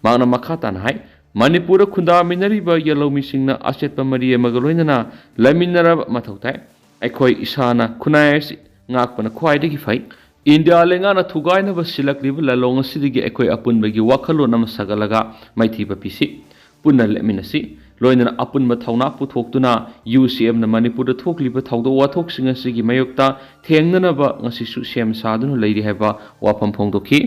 ꯃꯍꯥꯛꯅ ꯃꯈꯥ ꯇꯥꯅ ꯍꯥꯏ, ꯃꯅꯤꯄꯨꯔꯗ ꯈꯨꯟꯗꯥꯃꯤꯟꯅꯔꯤꯕ ꯌꯦꯜꯍꯧꯃꯤꯁꯤꯡꯅ ꯑꯆꯦꯠꯄ ꯃꯔꯤ ꯑꯃꯒ ꯂꯣꯏꯅꯅ ꯂꯩꯃꯤꯟꯅꯔꯕ ꯃꯊꯧ ꯇꯥꯏ꯫ ꯑꯩꯈꯣꯏ ꯏꯁꯥꯅ ꯈꯨꯟꯅꯥꯏ ꯑꯁꯤ ꯉꯥꯛꯄꯅ ꯈ꯭ꯋꯥꯏꯗꯒꯤ ꯐꯩ꯫ ꯏꯟꯗꯤꯌꯥ ꯂꯩꯉꯥꯛꯅ ꯊꯨꯒꯥꯏꯅꯕ ꯁꯤꯜꯂꯛꯂꯤꯕ ꯂꯥꯂꯣꯡ ꯑꯁꯤꯗꯒꯤ ꯑꯩꯈꯣꯏ ꯑꯄꯨꯟꯕꯒꯤ ꯋꯥꯈꯜꯂꯣꯟ ꯑꯃ ꯁꯥꯒꯠꯂꯒ ꯃꯥꯏꯊꯤꯕ ꯄꯤꯁꯤ꯫ ꯄꯨꯟꯅ ꯂꯦꯞꯃꯤꯟꯅꯁꯤ꯫ ꯂꯣꯏꯅꯅ ꯑꯄꯨꯟꯕ ꯊꯧꯅꯥ ꯄꯨꯊꯣꯛꯇꯨꯅ ꯌꯨ ꯁꯤ ꯑꯦꯝꯅ ꯃꯅꯤꯄꯨꯔꯗ ꯊꯣꯛꯂꯤꯕ ꯊꯧꯗꯣꯛ ꯋꯥꯊꯣꯛꯁꯤꯡ ꯑꯁꯤꯒꯤ ꯃꯥꯌꯣꯛꯇ ꯊꯦꯡꯅꯅꯕ ꯉꯁꯤꯁꯨ ꯁꯦꯝ ꯁꯥꯗꯨꯅ ꯂꯩꯔꯤ ꯍꯥꯏꯕ ꯋꯥꯐꯝ ꯐꯣꯡꯗꯣꯛꯈꯤ꯫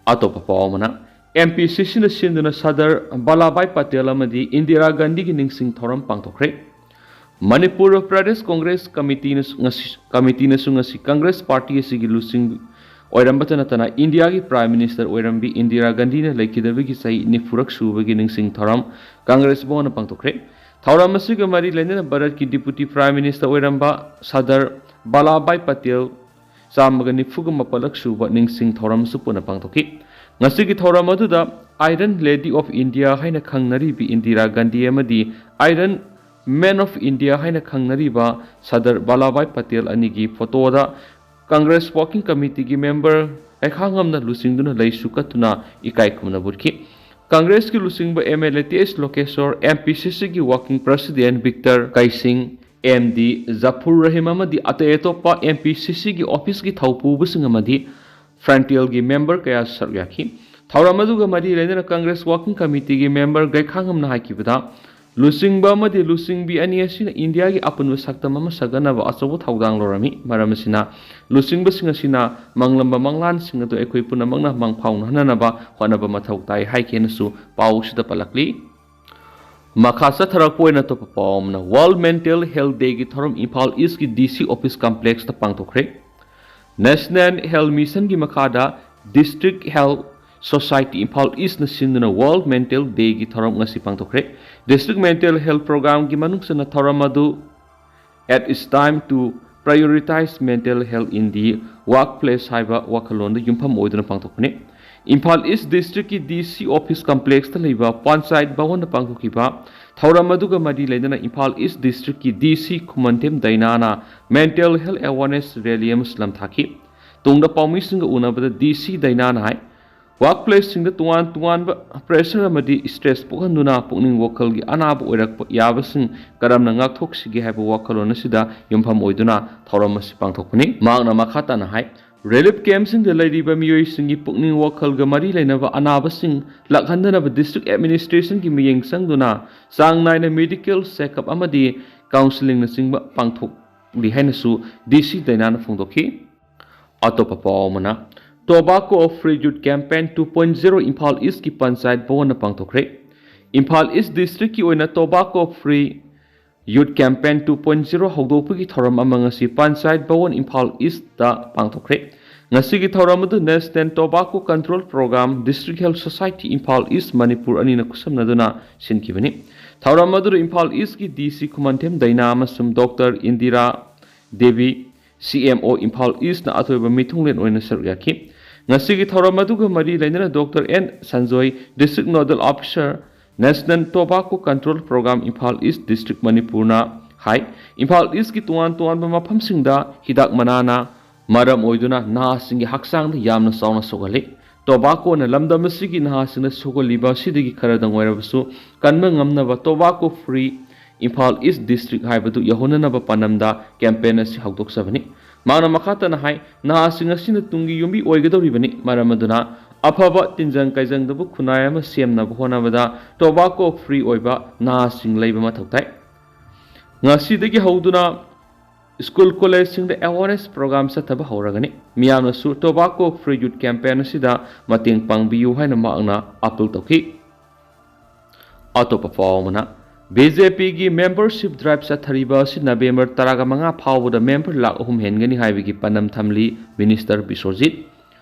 ꯑꯇꯣꯞꯄ ꯄꯥꯎ ꯑꯃꯅ, ꯑꯦꯝ ꯄꯤ ꯁꯤ ꯁꯤꯅ ꯁꯤꯟꯗꯨꯅ ꯁꯔꯗꯥꯔ ꯚꯜꯂꯥꯚꯥꯏ ꯄꯇꯦꯜ ꯑꯃꯗꯤ ꯏꯟꯗꯤꯔꯥ ꯒꯥꯟꯙꯤꯒꯤ ꯅꯤꯡꯁꯤꯡ ꯊꯧꯔꯝ ꯄꯥꯡꯊꯣꯛꯈ꯭ꯔꯦ꯫ ꯃꯅꯤꯄꯨꯔ ꯄ꯭ꯔꯗꯦꯁ ꯀꯣꯡꯒ꯭ꯔꯦꯁ ꯀꯃꯤꯇꯤꯅꯁꯨ ꯉꯁꯤ, ꯀꯃꯤꯇꯤꯅꯁꯨ ꯉꯁꯤ ꯀꯪꯒ꯭ꯔꯦꯁ ꯄꯥꯔꯇꯤ ꯑꯁꯤꯒꯤ ꯂꯨꯆꯤꯡ ꯑꯣꯏꯔꯝꯕꯇ ꯅꯠꯇꯅ ꯏꯟꯗꯤꯌꯥꯒꯤ ꯄ꯭ꯔꯥꯏꯝ ꯃꯤꯅꯤꯁꯇꯔ ꯑꯣꯏꯔꯝꯕꯤ ꯏꯟꯗꯤꯔꯥ ꯒꯥꯟꯙꯤꯅ ꯂꯩꯈꯤꯗꯕꯒꯤ ꯆꯍꯤ ꯅꯤꯐꯨꯔꯛ ꯁꯨꯕꯒꯤ ꯅꯤꯡꯁꯤꯡ ꯊꯧꯔꯝ ꯀꯪꯒ꯭ꯔꯦꯁ ꯚꯕꯟꯗ ꯄꯥꯡꯊꯣꯛꯈ꯭ꯔꯦ꯫ ꯊꯧꯔꯝ ꯑꯁꯤꯒ ꯃꯔꯤ ꯂꯩꯅꯅ ꯚꯥꯔꯠꯀꯤ ꯗꯤꯄꯨꯇꯤ ꯄ꯭ꯔꯥꯏꯝ ꯃꯤꯅꯤꯁꯇꯔ ꯑꯣꯏꯔꯝꯕ ꯁꯔꯗꯥꯔ ꯚꯥꯂꯥꯚꯥꯏ ꯄꯇꯦꯜ ꯆꯥꯝꯃꯒ ꯅꯤꯐꯨꯒ ꯃꯥꯄꯜꯂꯛ ꯁꯨꯕ ꯅꯤꯡꯁꯤꯡ ꯊꯧꯔꯝꯁꯨ ꯄꯨꯟꯅ ꯄꯥꯡꯊꯣꯛꯈꯤ꯫ ꯉꯁꯤꯒꯤ ꯊꯧꯔꯝ ꯑꯗꯨꯗ ꯑꯥꯏꯔꯟ ꯂꯦꯗꯤ ꯑꯣꯐ ꯏꯟꯗꯤꯌꯥ ꯍꯥꯏꯅ ꯈꯪꯅꯔꯤꯕꯤ ꯏꯟꯗꯤꯔꯥ ꯒꯥꯟꯙꯤ ꯑꯃꯗꯤ ꯑꯥꯏꯔꯟ ꯃꯦꯟ ꯑꯣꯐ ꯏꯟꯗꯤꯌꯥ ꯍꯥꯏꯅ ꯈꯪꯅꯔꯤꯕ ꯁꯔꯗꯥꯔ ꯚꯥꯂꯥꯚꯥꯏ ꯄꯇꯦꯜ ꯑꯅꯤꯒꯤ ꯐꯣꯇꯣꯗ ꯀꯪꯒ꯭ꯔꯦꯁ ꯋꯥꯔꯀꯤꯡ ꯀꯃꯤꯇꯤꯒꯤ ꯃꯦꯝꯕꯔ ꯀꯩꯈꯥꯉꯝꯅ ꯂꯨꯆꯤꯡꯗꯨꯅ ꯂꯩꯁꯨ ꯀꯠꯇꯨꯅ ꯏꯀꯥꯏ ꯈꯨꯝꯅꯕ ꯎꯠꯈꯤ꯫ ꯀꯪꯒ꯭ꯔꯦꯁꯀꯤ ꯂꯨꯆꯤꯡꯕ M L A T S Lokeshor, M P C ꯁꯤꯒꯤ working president Victor Keishing, M D Jafur Rahim ꯑꯃꯗꯤ ꯑꯇꯩ ꯑꯇꯣꯞꯄ ꯑꯦꯝ ꯄꯤ ꯁꯤ ꯁꯤꯒꯤ ꯑꯣꯐꯤꯁꯀꯤ ꯊꯧꯄꯨꯕꯁꯤꯡ ꯑꯃꯗꯤ ꯐ꯭ꯔꯟꯇꯦꯜꯒꯤ ꯃꯦꯝꯕꯔ ꯀꯌꯥ ꯁꯔꯨꯛ ꯌꯥꯈꯤ꯫ ꯊꯧꯔꯝ ꯑꯗꯨꯒ ꯃꯔꯤ ꯂꯩꯅꯅ ꯀꯪꯒ꯭ꯔꯦꯁ ꯋꯥꯔꯀꯤꯡ ꯀꯃꯤꯇꯤꯒꯤ ꯃꯦꯝꯕꯔ ꯒꯩꯈꯥꯉꯝꯅ ꯍꯥꯏꯈꯤꯕꯗ, ꯂꯨꯆꯤꯡꯕ ꯑꯃꯗꯤ ꯂꯨꯆꯤꯡꯕꯤ ꯑꯅꯤ ꯑꯁꯤꯅ ꯏꯟꯗꯤꯌꯥꯒꯤ ꯑꯄꯨꯟꯕ ꯁꯛꯇꯝ ꯑꯃ ꯁꯥꯒꯠꯅꯕ ꯑꯆꯧꯕ ꯊꯧꯗꯥꯡ ꯂꯧꯔꯝꯃꯤ꯫ ꯃꯔꯝ ꯑꯁꯤꯅ, ꯂꯨꯆꯤꯡꯕꯁꯤꯡ ꯑꯁꯤꯅ ꯃꯪꯂꯝꯕ ꯃꯪꯂꯥꯟꯁꯤꯡ ꯑꯗꯨ ꯑꯩꯈꯣꯏ ꯄꯨꯝꯅꯃꯛꯅ ꯃꯪꯐꯥꯎꯅꯍꯟꯅꯅꯕ ꯍꯣꯠꯅꯕ ꯃꯊꯧ ꯇꯥꯏ ꯍꯥꯏꯈꯤ ꯍꯥꯏꯅꯁꯨ ꯄꯥꯎ ꯑꯁꯤꯗ ꯄꯜꯂꯛꯂꯤ꯫ ꯃꯈꯥ ꯆꯠꯊꯔꯛꯄ ꯑꯣꯏꯅ ꯑꯇꯣꯞꯄ ꯄꯥꯎ ꯑꯃꯅ, ꯋꯥꯔꯜꯗ ꯃꯦꯟꯇꯦꯜ ꯍꯦꯜꯊ ꯗꯦꯒꯤ ꯊꯧꯔꯝ ꯏꯝꯐꯥꯜ ꯏꯁꯀꯤ ꯗꯤ ꯁꯤ ꯑꯣꯐꯤꯁ ꯀꯝꯄ꯭ꯂꯦꯛꯁꯇ ꯄꯥꯡꯊꯣꯛꯈ꯭ꯔꯦ꯫ ꯅꯦꯁꯅꯦꯜ ꯍꯦꯜꯊ ꯃꯤꯁꯟꯒꯤ ꯃꯈꯥꯗ ꯗꯤꯁꯇ꯭ꯔꯤꯛ ꯍꯦꯜꯊ ꯁꯣꯁꯥꯏꯇꯤ ꯏꯝꯐꯥꯜ ꯏꯁꯅ ꯁꯤꯟꯗꯨꯅ ꯋꯥꯔꯜꯗ ꯃꯦꯟꯇꯦꯜ ꯗꯦꯒꯤ ꯊꯧꯔꯝ ꯉꯁꯤ ꯄꯥꯡꯊꯣꯛꯈ꯭ꯔꯦ꯫ ꯗꯤꯁꯇ꯭ꯔꯤꯛ ꯃꯦꯟꯇꯦꯜ ꯍꯦꯜꯊ ꯄ꯭ꯔꯣꯒ꯭ꯔꯥꯝꯒꯤ ꯃꯅꯨꯡ ꯆꯟꯅ ꯊꯧꯔꯝ ꯑꯗꯨ It is time to prioritize mental health in the workplace ꯍꯥꯏꯕ ꯋꯥꯈꯜꯂꯣꯟꯗ ꯌꯨꯝꯐꯝ ꯑꯣꯏꯗꯨꯅ ꯄꯥꯡꯊꯣꯛꯄꯅꯤ꯫ ꯏꯝꯐꯥꯜ ꯏꯁ ꯗꯤꯁꯇ꯭ꯔꯤꯛꯀꯤ ꯗꯤ ꯁꯤ ꯑꯣꯐꯤꯁ ꯀꯝꯄ꯭ꯂꯦꯛꯁꯇ ꯂꯩꯕ ꯄꯟꯆꯥꯌꯠ ꯚꯋꯟꯗ ꯄꯥꯡꯊꯣꯛꯈꯤꯕ ꯊꯧꯔꯝ ꯑꯗꯨꯒ ꯃꯔꯤ ꯂꯩꯅꯅ ꯏꯝꯐꯥꯜ ꯏꯁ ꯗꯤꯁꯇ꯭ꯔꯤꯛꯀꯤ ꯗꯤ ꯁꯤ ꯈꯨꯃꯟꯊꯦꯝ ꯗꯩꯅꯥꯅ ꯃꯦꯟꯇꯦꯜ ꯍꯦꯜꯊ ꯑꯦꯋꯥꯔꯅꯦꯁ ꯔꯦꯂꯤ ꯑꯃꯁꯨ ꯂꯝꯊꯥꯈꯤ꯫ ꯇꯨꯡꯗ ꯄꯥꯎꯃꯤꯁꯤꯡꯒ ꯎꯅꯕꯗ ꯗꯤ ꯁꯤ ꯗꯩꯅꯥꯅ ꯍꯥꯏ, ꯋꯥꯔꯛ ꯄ꯭ꯂꯦꯁꯁꯤꯡꯗ ꯇꯣꯉꯥꯟ ꯇꯣꯉꯥꯟꯕ ꯄ꯭ꯔꯦꯁꯔ ꯑꯃꯗꯤ ꯁ꯭ꯇ꯭ꯔꯦꯁ ꯄꯣꯛꯍꯟꯗꯨꯅ ꯄꯨꯛꯅꯤꯡ ꯋꯥꯈꯜꯒꯤ ꯑꯅꯥꯕ ꯑꯣꯏꯔꯛꯄ ꯌꯥꯕꯁꯤꯡ ꯀꯔꯝꯅ ꯉꯥꯛꯊꯣꯛꯁꯤꯒꯦ ꯍꯥꯏꯕ ꯋꯥꯈꯜꯂꯣꯟ ꯑꯁꯤꯗ ꯌꯨꯝꯐꯝ ꯑꯣꯏꯗꯨꯅ ꯊꯧꯔꯝ ꯑꯁꯤ ꯄꯥꯡꯊꯣꯛꯄꯅꯤ꯫ ꯃꯍꯥꯛꯅ ꯃꯈꯥ ꯇꯥꯅ ꯍꯥꯏ, ꯔꯤꯂꯤꯐ ꯀꯦꯝꯞꯁꯤꯡꯗ ꯂꯩꯔꯤꯕ ꯃꯤꯑꯣꯏꯁꯤꯡꯒꯤ ꯄꯨꯛꯅꯤꯡ ꯋꯥꯈꯜꯒ ꯃꯔꯤ ꯂꯩꯅꯕ ꯑꯅꯥꯕꯁꯤꯡ ꯂꯥꯛꯍꯟꯗꯅꯕ ꯗꯤꯁꯇ꯭ꯔꯤꯛ ꯑꯦꯗꯃꯤꯅꯤꯁꯇ꯭ꯔꯦꯁꯟꯒꯤ ꯃꯤꯠꯌꯦꯡ ꯆꯪꯗꯨꯅ ꯆꯥꯡ ꯅꯥꯏꯅ ꯃꯦꯗꯤꯀꯦꯜ ꯆꯦꯛꯑꯞ ꯑꯃꯗꯤ ꯀꯥꯎꯟꯁꯤꯂꯤꯡꯅꯆꯤꯡꯕ ꯄꯥꯡꯊꯣꯛꯂꯤ ꯍꯥꯏꯅꯁꯨ ꯗꯤ ꯁꯤ ꯗꯩꯅꯥꯅ ꯐꯣꯡꯗꯣꯛꯈꯤ꯫ ꯑꯇꯣꯞꯄ ꯄꯥꯎ ꯑꯃꯅ, Tobacco Free Youth Campaign two point zero Imphal ꯏꯁꯀꯤ ꯄꯟꯆꯥꯌꯠ ꯚꯋꯟꯗ ꯄꯥꯡꯊꯣꯛꯈ꯭ꯔꯦ꯫ ꯏꯝꯐꯥꯜ ꯏꯁ ꯗꯤꯁꯇ꯭ꯔꯤꯛꯀꯤ ꯑꯣꯏꯅ tobacco free Youth Campaign two point zero ꯍꯧꯗꯣꯛꯄꯒꯤ ꯊꯧꯔꯝ ꯑꯃ ꯉꯁꯤ ꯄꯟꯆꯥꯌꯠ ꯚꯋꯟ ꯏꯝꯐꯥꯜ ꯏꯁꯇ ꯄꯥꯡꯊꯣꯛꯈ꯭ꯔꯦ꯫ ꯉꯁꯤꯒꯤ ꯊꯧꯔꯝ ꯑꯗꯨ National Tobacco Control Program, District Health Society Imphal ꯏꯁ ꯃꯅꯤꯄꯨꯔ ꯑꯅꯤꯅ ꯈꯨꯠꯁꯝꯅꯗꯨꯅ ꯁꯤꯟꯈꯤꯕꯅꯤ꯫ ꯊꯧꯔꯝ ꯑꯗꯨꯗ ꯏꯝꯐꯥꯜ ꯏꯁꯀꯤ ꯗꯤ ꯁꯤ ꯈꯨꯃꯟꯊꯦꯝ ꯗꯩꯅꯥ ꯑꯃꯁꯨꯡ ꯗꯣꯛꯇꯔ ꯏꯟꯗꯤꯔꯥ ꯗꯦꯕꯤ, ꯁꯤ ꯑꯦꯝ ꯑꯣ ꯏꯝꯐꯥꯜ ꯏꯁꯅ ꯑꯊꯣꯏꯕ ꯃꯤꯊꯨꯡꯂꯦꯟ ꯑꯣꯏꯅ ꯁꯔꯨꯛ ꯌꯥꯈꯤ꯫ ꯉꯁꯤꯒꯤ ꯊꯧꯔꯝ ꯑꯗꯨꯒ ꯃꯔꯤ ꯂꯩꯅꯅ doctor N Sanjoy, District Nodal Officer, National Tobacco Control Program, Imphal east district ꯃꯅꯤꯄꯨꯔꯅ ꯍꯥꯏ, ꯏꯝꯐꯥꯜ ꯏꯁꯀꯤ ꯇꯣꯉꯥꯟ ꯇꯣꯉꯥꯟꯕ ꯃꯐꯝꯁꯤꯡꯗ ꯍꯤꯗꯥꯛ ꯃꯅꯥꯅ ꯃꯔꯝ ꯑꯣꯏꯗꯨꯅ ꯅꯍꯥꯁꯤꯡꯒꯤ ꯍꯛꯆꯥꯡꯗ ꯌꯥꯝꯅ ꯆꯥꯎꯅ ꯁꯣꯛꯍꯜꯂꯤ꯫ ꯇꯣꯕꯥꯀꯣꯅ ꯂꯝꯗꯝ ꯑꯁꯤꯒꯤ ꯅꯍꯥꯁꯤꯡꯗ ꯁꯣꯛꯍꯜꯂꯤꯕ ꯑꯁꯤꯗꯒꯤ ꯈꯔꯗꯪ ꯑꯣꯏꯔꯕꯁꯨ ꯀꯟꯕ ꯉꯝꯅꯕ Tobacco Free Imphal east district ꯍꯥꯏꯕꯗꯨ ꯌꯧꯍꯟꯅꯅꯕ ꯄꯥꯟꯗꯝꯗ ꯀꯦꯝꯄꯦꯟ ꯑꯁꯤ ꯍꯧꯗꯣꯛꯆꯕꯅꯤ꯫ ꯃꯍꯥꯛꯅ ꯃꯈꯥ ꯇꯥꯅ ꯍꯥꯏ, ꯅꯍꯥꯁꯤꯡ ꯑꯁꯤꯅ ꯇꯨꯡꯒꯤ ꯌꯨꯝꯕꯤ ꯑꯣꯏꯒꯗꯧꯔꯤꯕꯅꯤ, ꯃꯔꯝ ꯑꯗꯨꯅ ꯑꯐꯕ ꯇꯤꯟꯖꯪ ꯀꯥꯏꯖꯪꯗꯕ ꯈꯨꯟꯅꯥꯏ ꯑꯃ ꯁꯦꯝꯅꯕ ꯍꯣꯠꯅꯕꯗ ꯇꯣꯕꯥꯀꯣ ꯐ꯭ꯔꯤ ꯑꯣꯏꯕ ꯅꯍꯥꯁꯤꯡ ꯂꯩꯕ ꯃꯊꯧ ꯇꯥꯏ꯫ ꯉꯁꯤꯗꯒꯤ ꯍꯧꯗꯨꯅ ꯁ꯭ꯀꯨꯜ ꯀꯣꯂꯦꯖꯁꯤꯡꯗ ꯑꯦꯋꯥꯔꯅꯦꯁ ꯄ꯭ꯔꯣꯒ꯭ꯔꯥꯝ ꯆꯠꯊꯕ ꯍꯧꯔꯒꯅꯤ꯫ ꯃꯤꯌꯥꯝꯅꯁꯨ ꯇꯣꯕꯥꯀꯣ ꯐ꯭ꯔꯤ ꯌꯨꯠ ꯀꯦꯝꯄꯦꯟ ꯑꯁꯤꯗ ꯃꯇꯦꯡ ꯄꯥꯡꯕꯤꯌꯨ ꯍꯥꯏꯅ ꯃꯍꯥꯛꯅ ꯑꯥꯄꯤꯜ ꯇꯧꯈꯤ꯫ ꯑꯇꯣꯞꯄ ꯄꯥꯎ ꯑꯃꯅ, ꯕꯤ ꯖꯦ ꯄꯤꯒꯤ ꯃꯦꯝꯕꯔꯁꯤꯞ ꯗ꯭ꯔꯥꯏꯚ ꯆꯠꯊꯔꯤꯕ ꯑꯁꯤ ꯅꯕꯦꯝꯕꯔ ꯇꯔꯥꯃꯉꯥ ꯐꯥꯎꯕꯗ ꯃꯦꯝꯕꯔ ꯂꯥꯈ ꯑꯍꯨꯝ ꯍꯦꯟꯒꯅꯤ ꯍꯥꯏꯕꯒꯤ ꯄꯥꯟꯗꯝ ꯊꯝꯂꯤ ꯃꯤꯅꯤꯁꯇꯔ ꯕꯤꯁ꯭ꯋꯖꯤꯠ꯫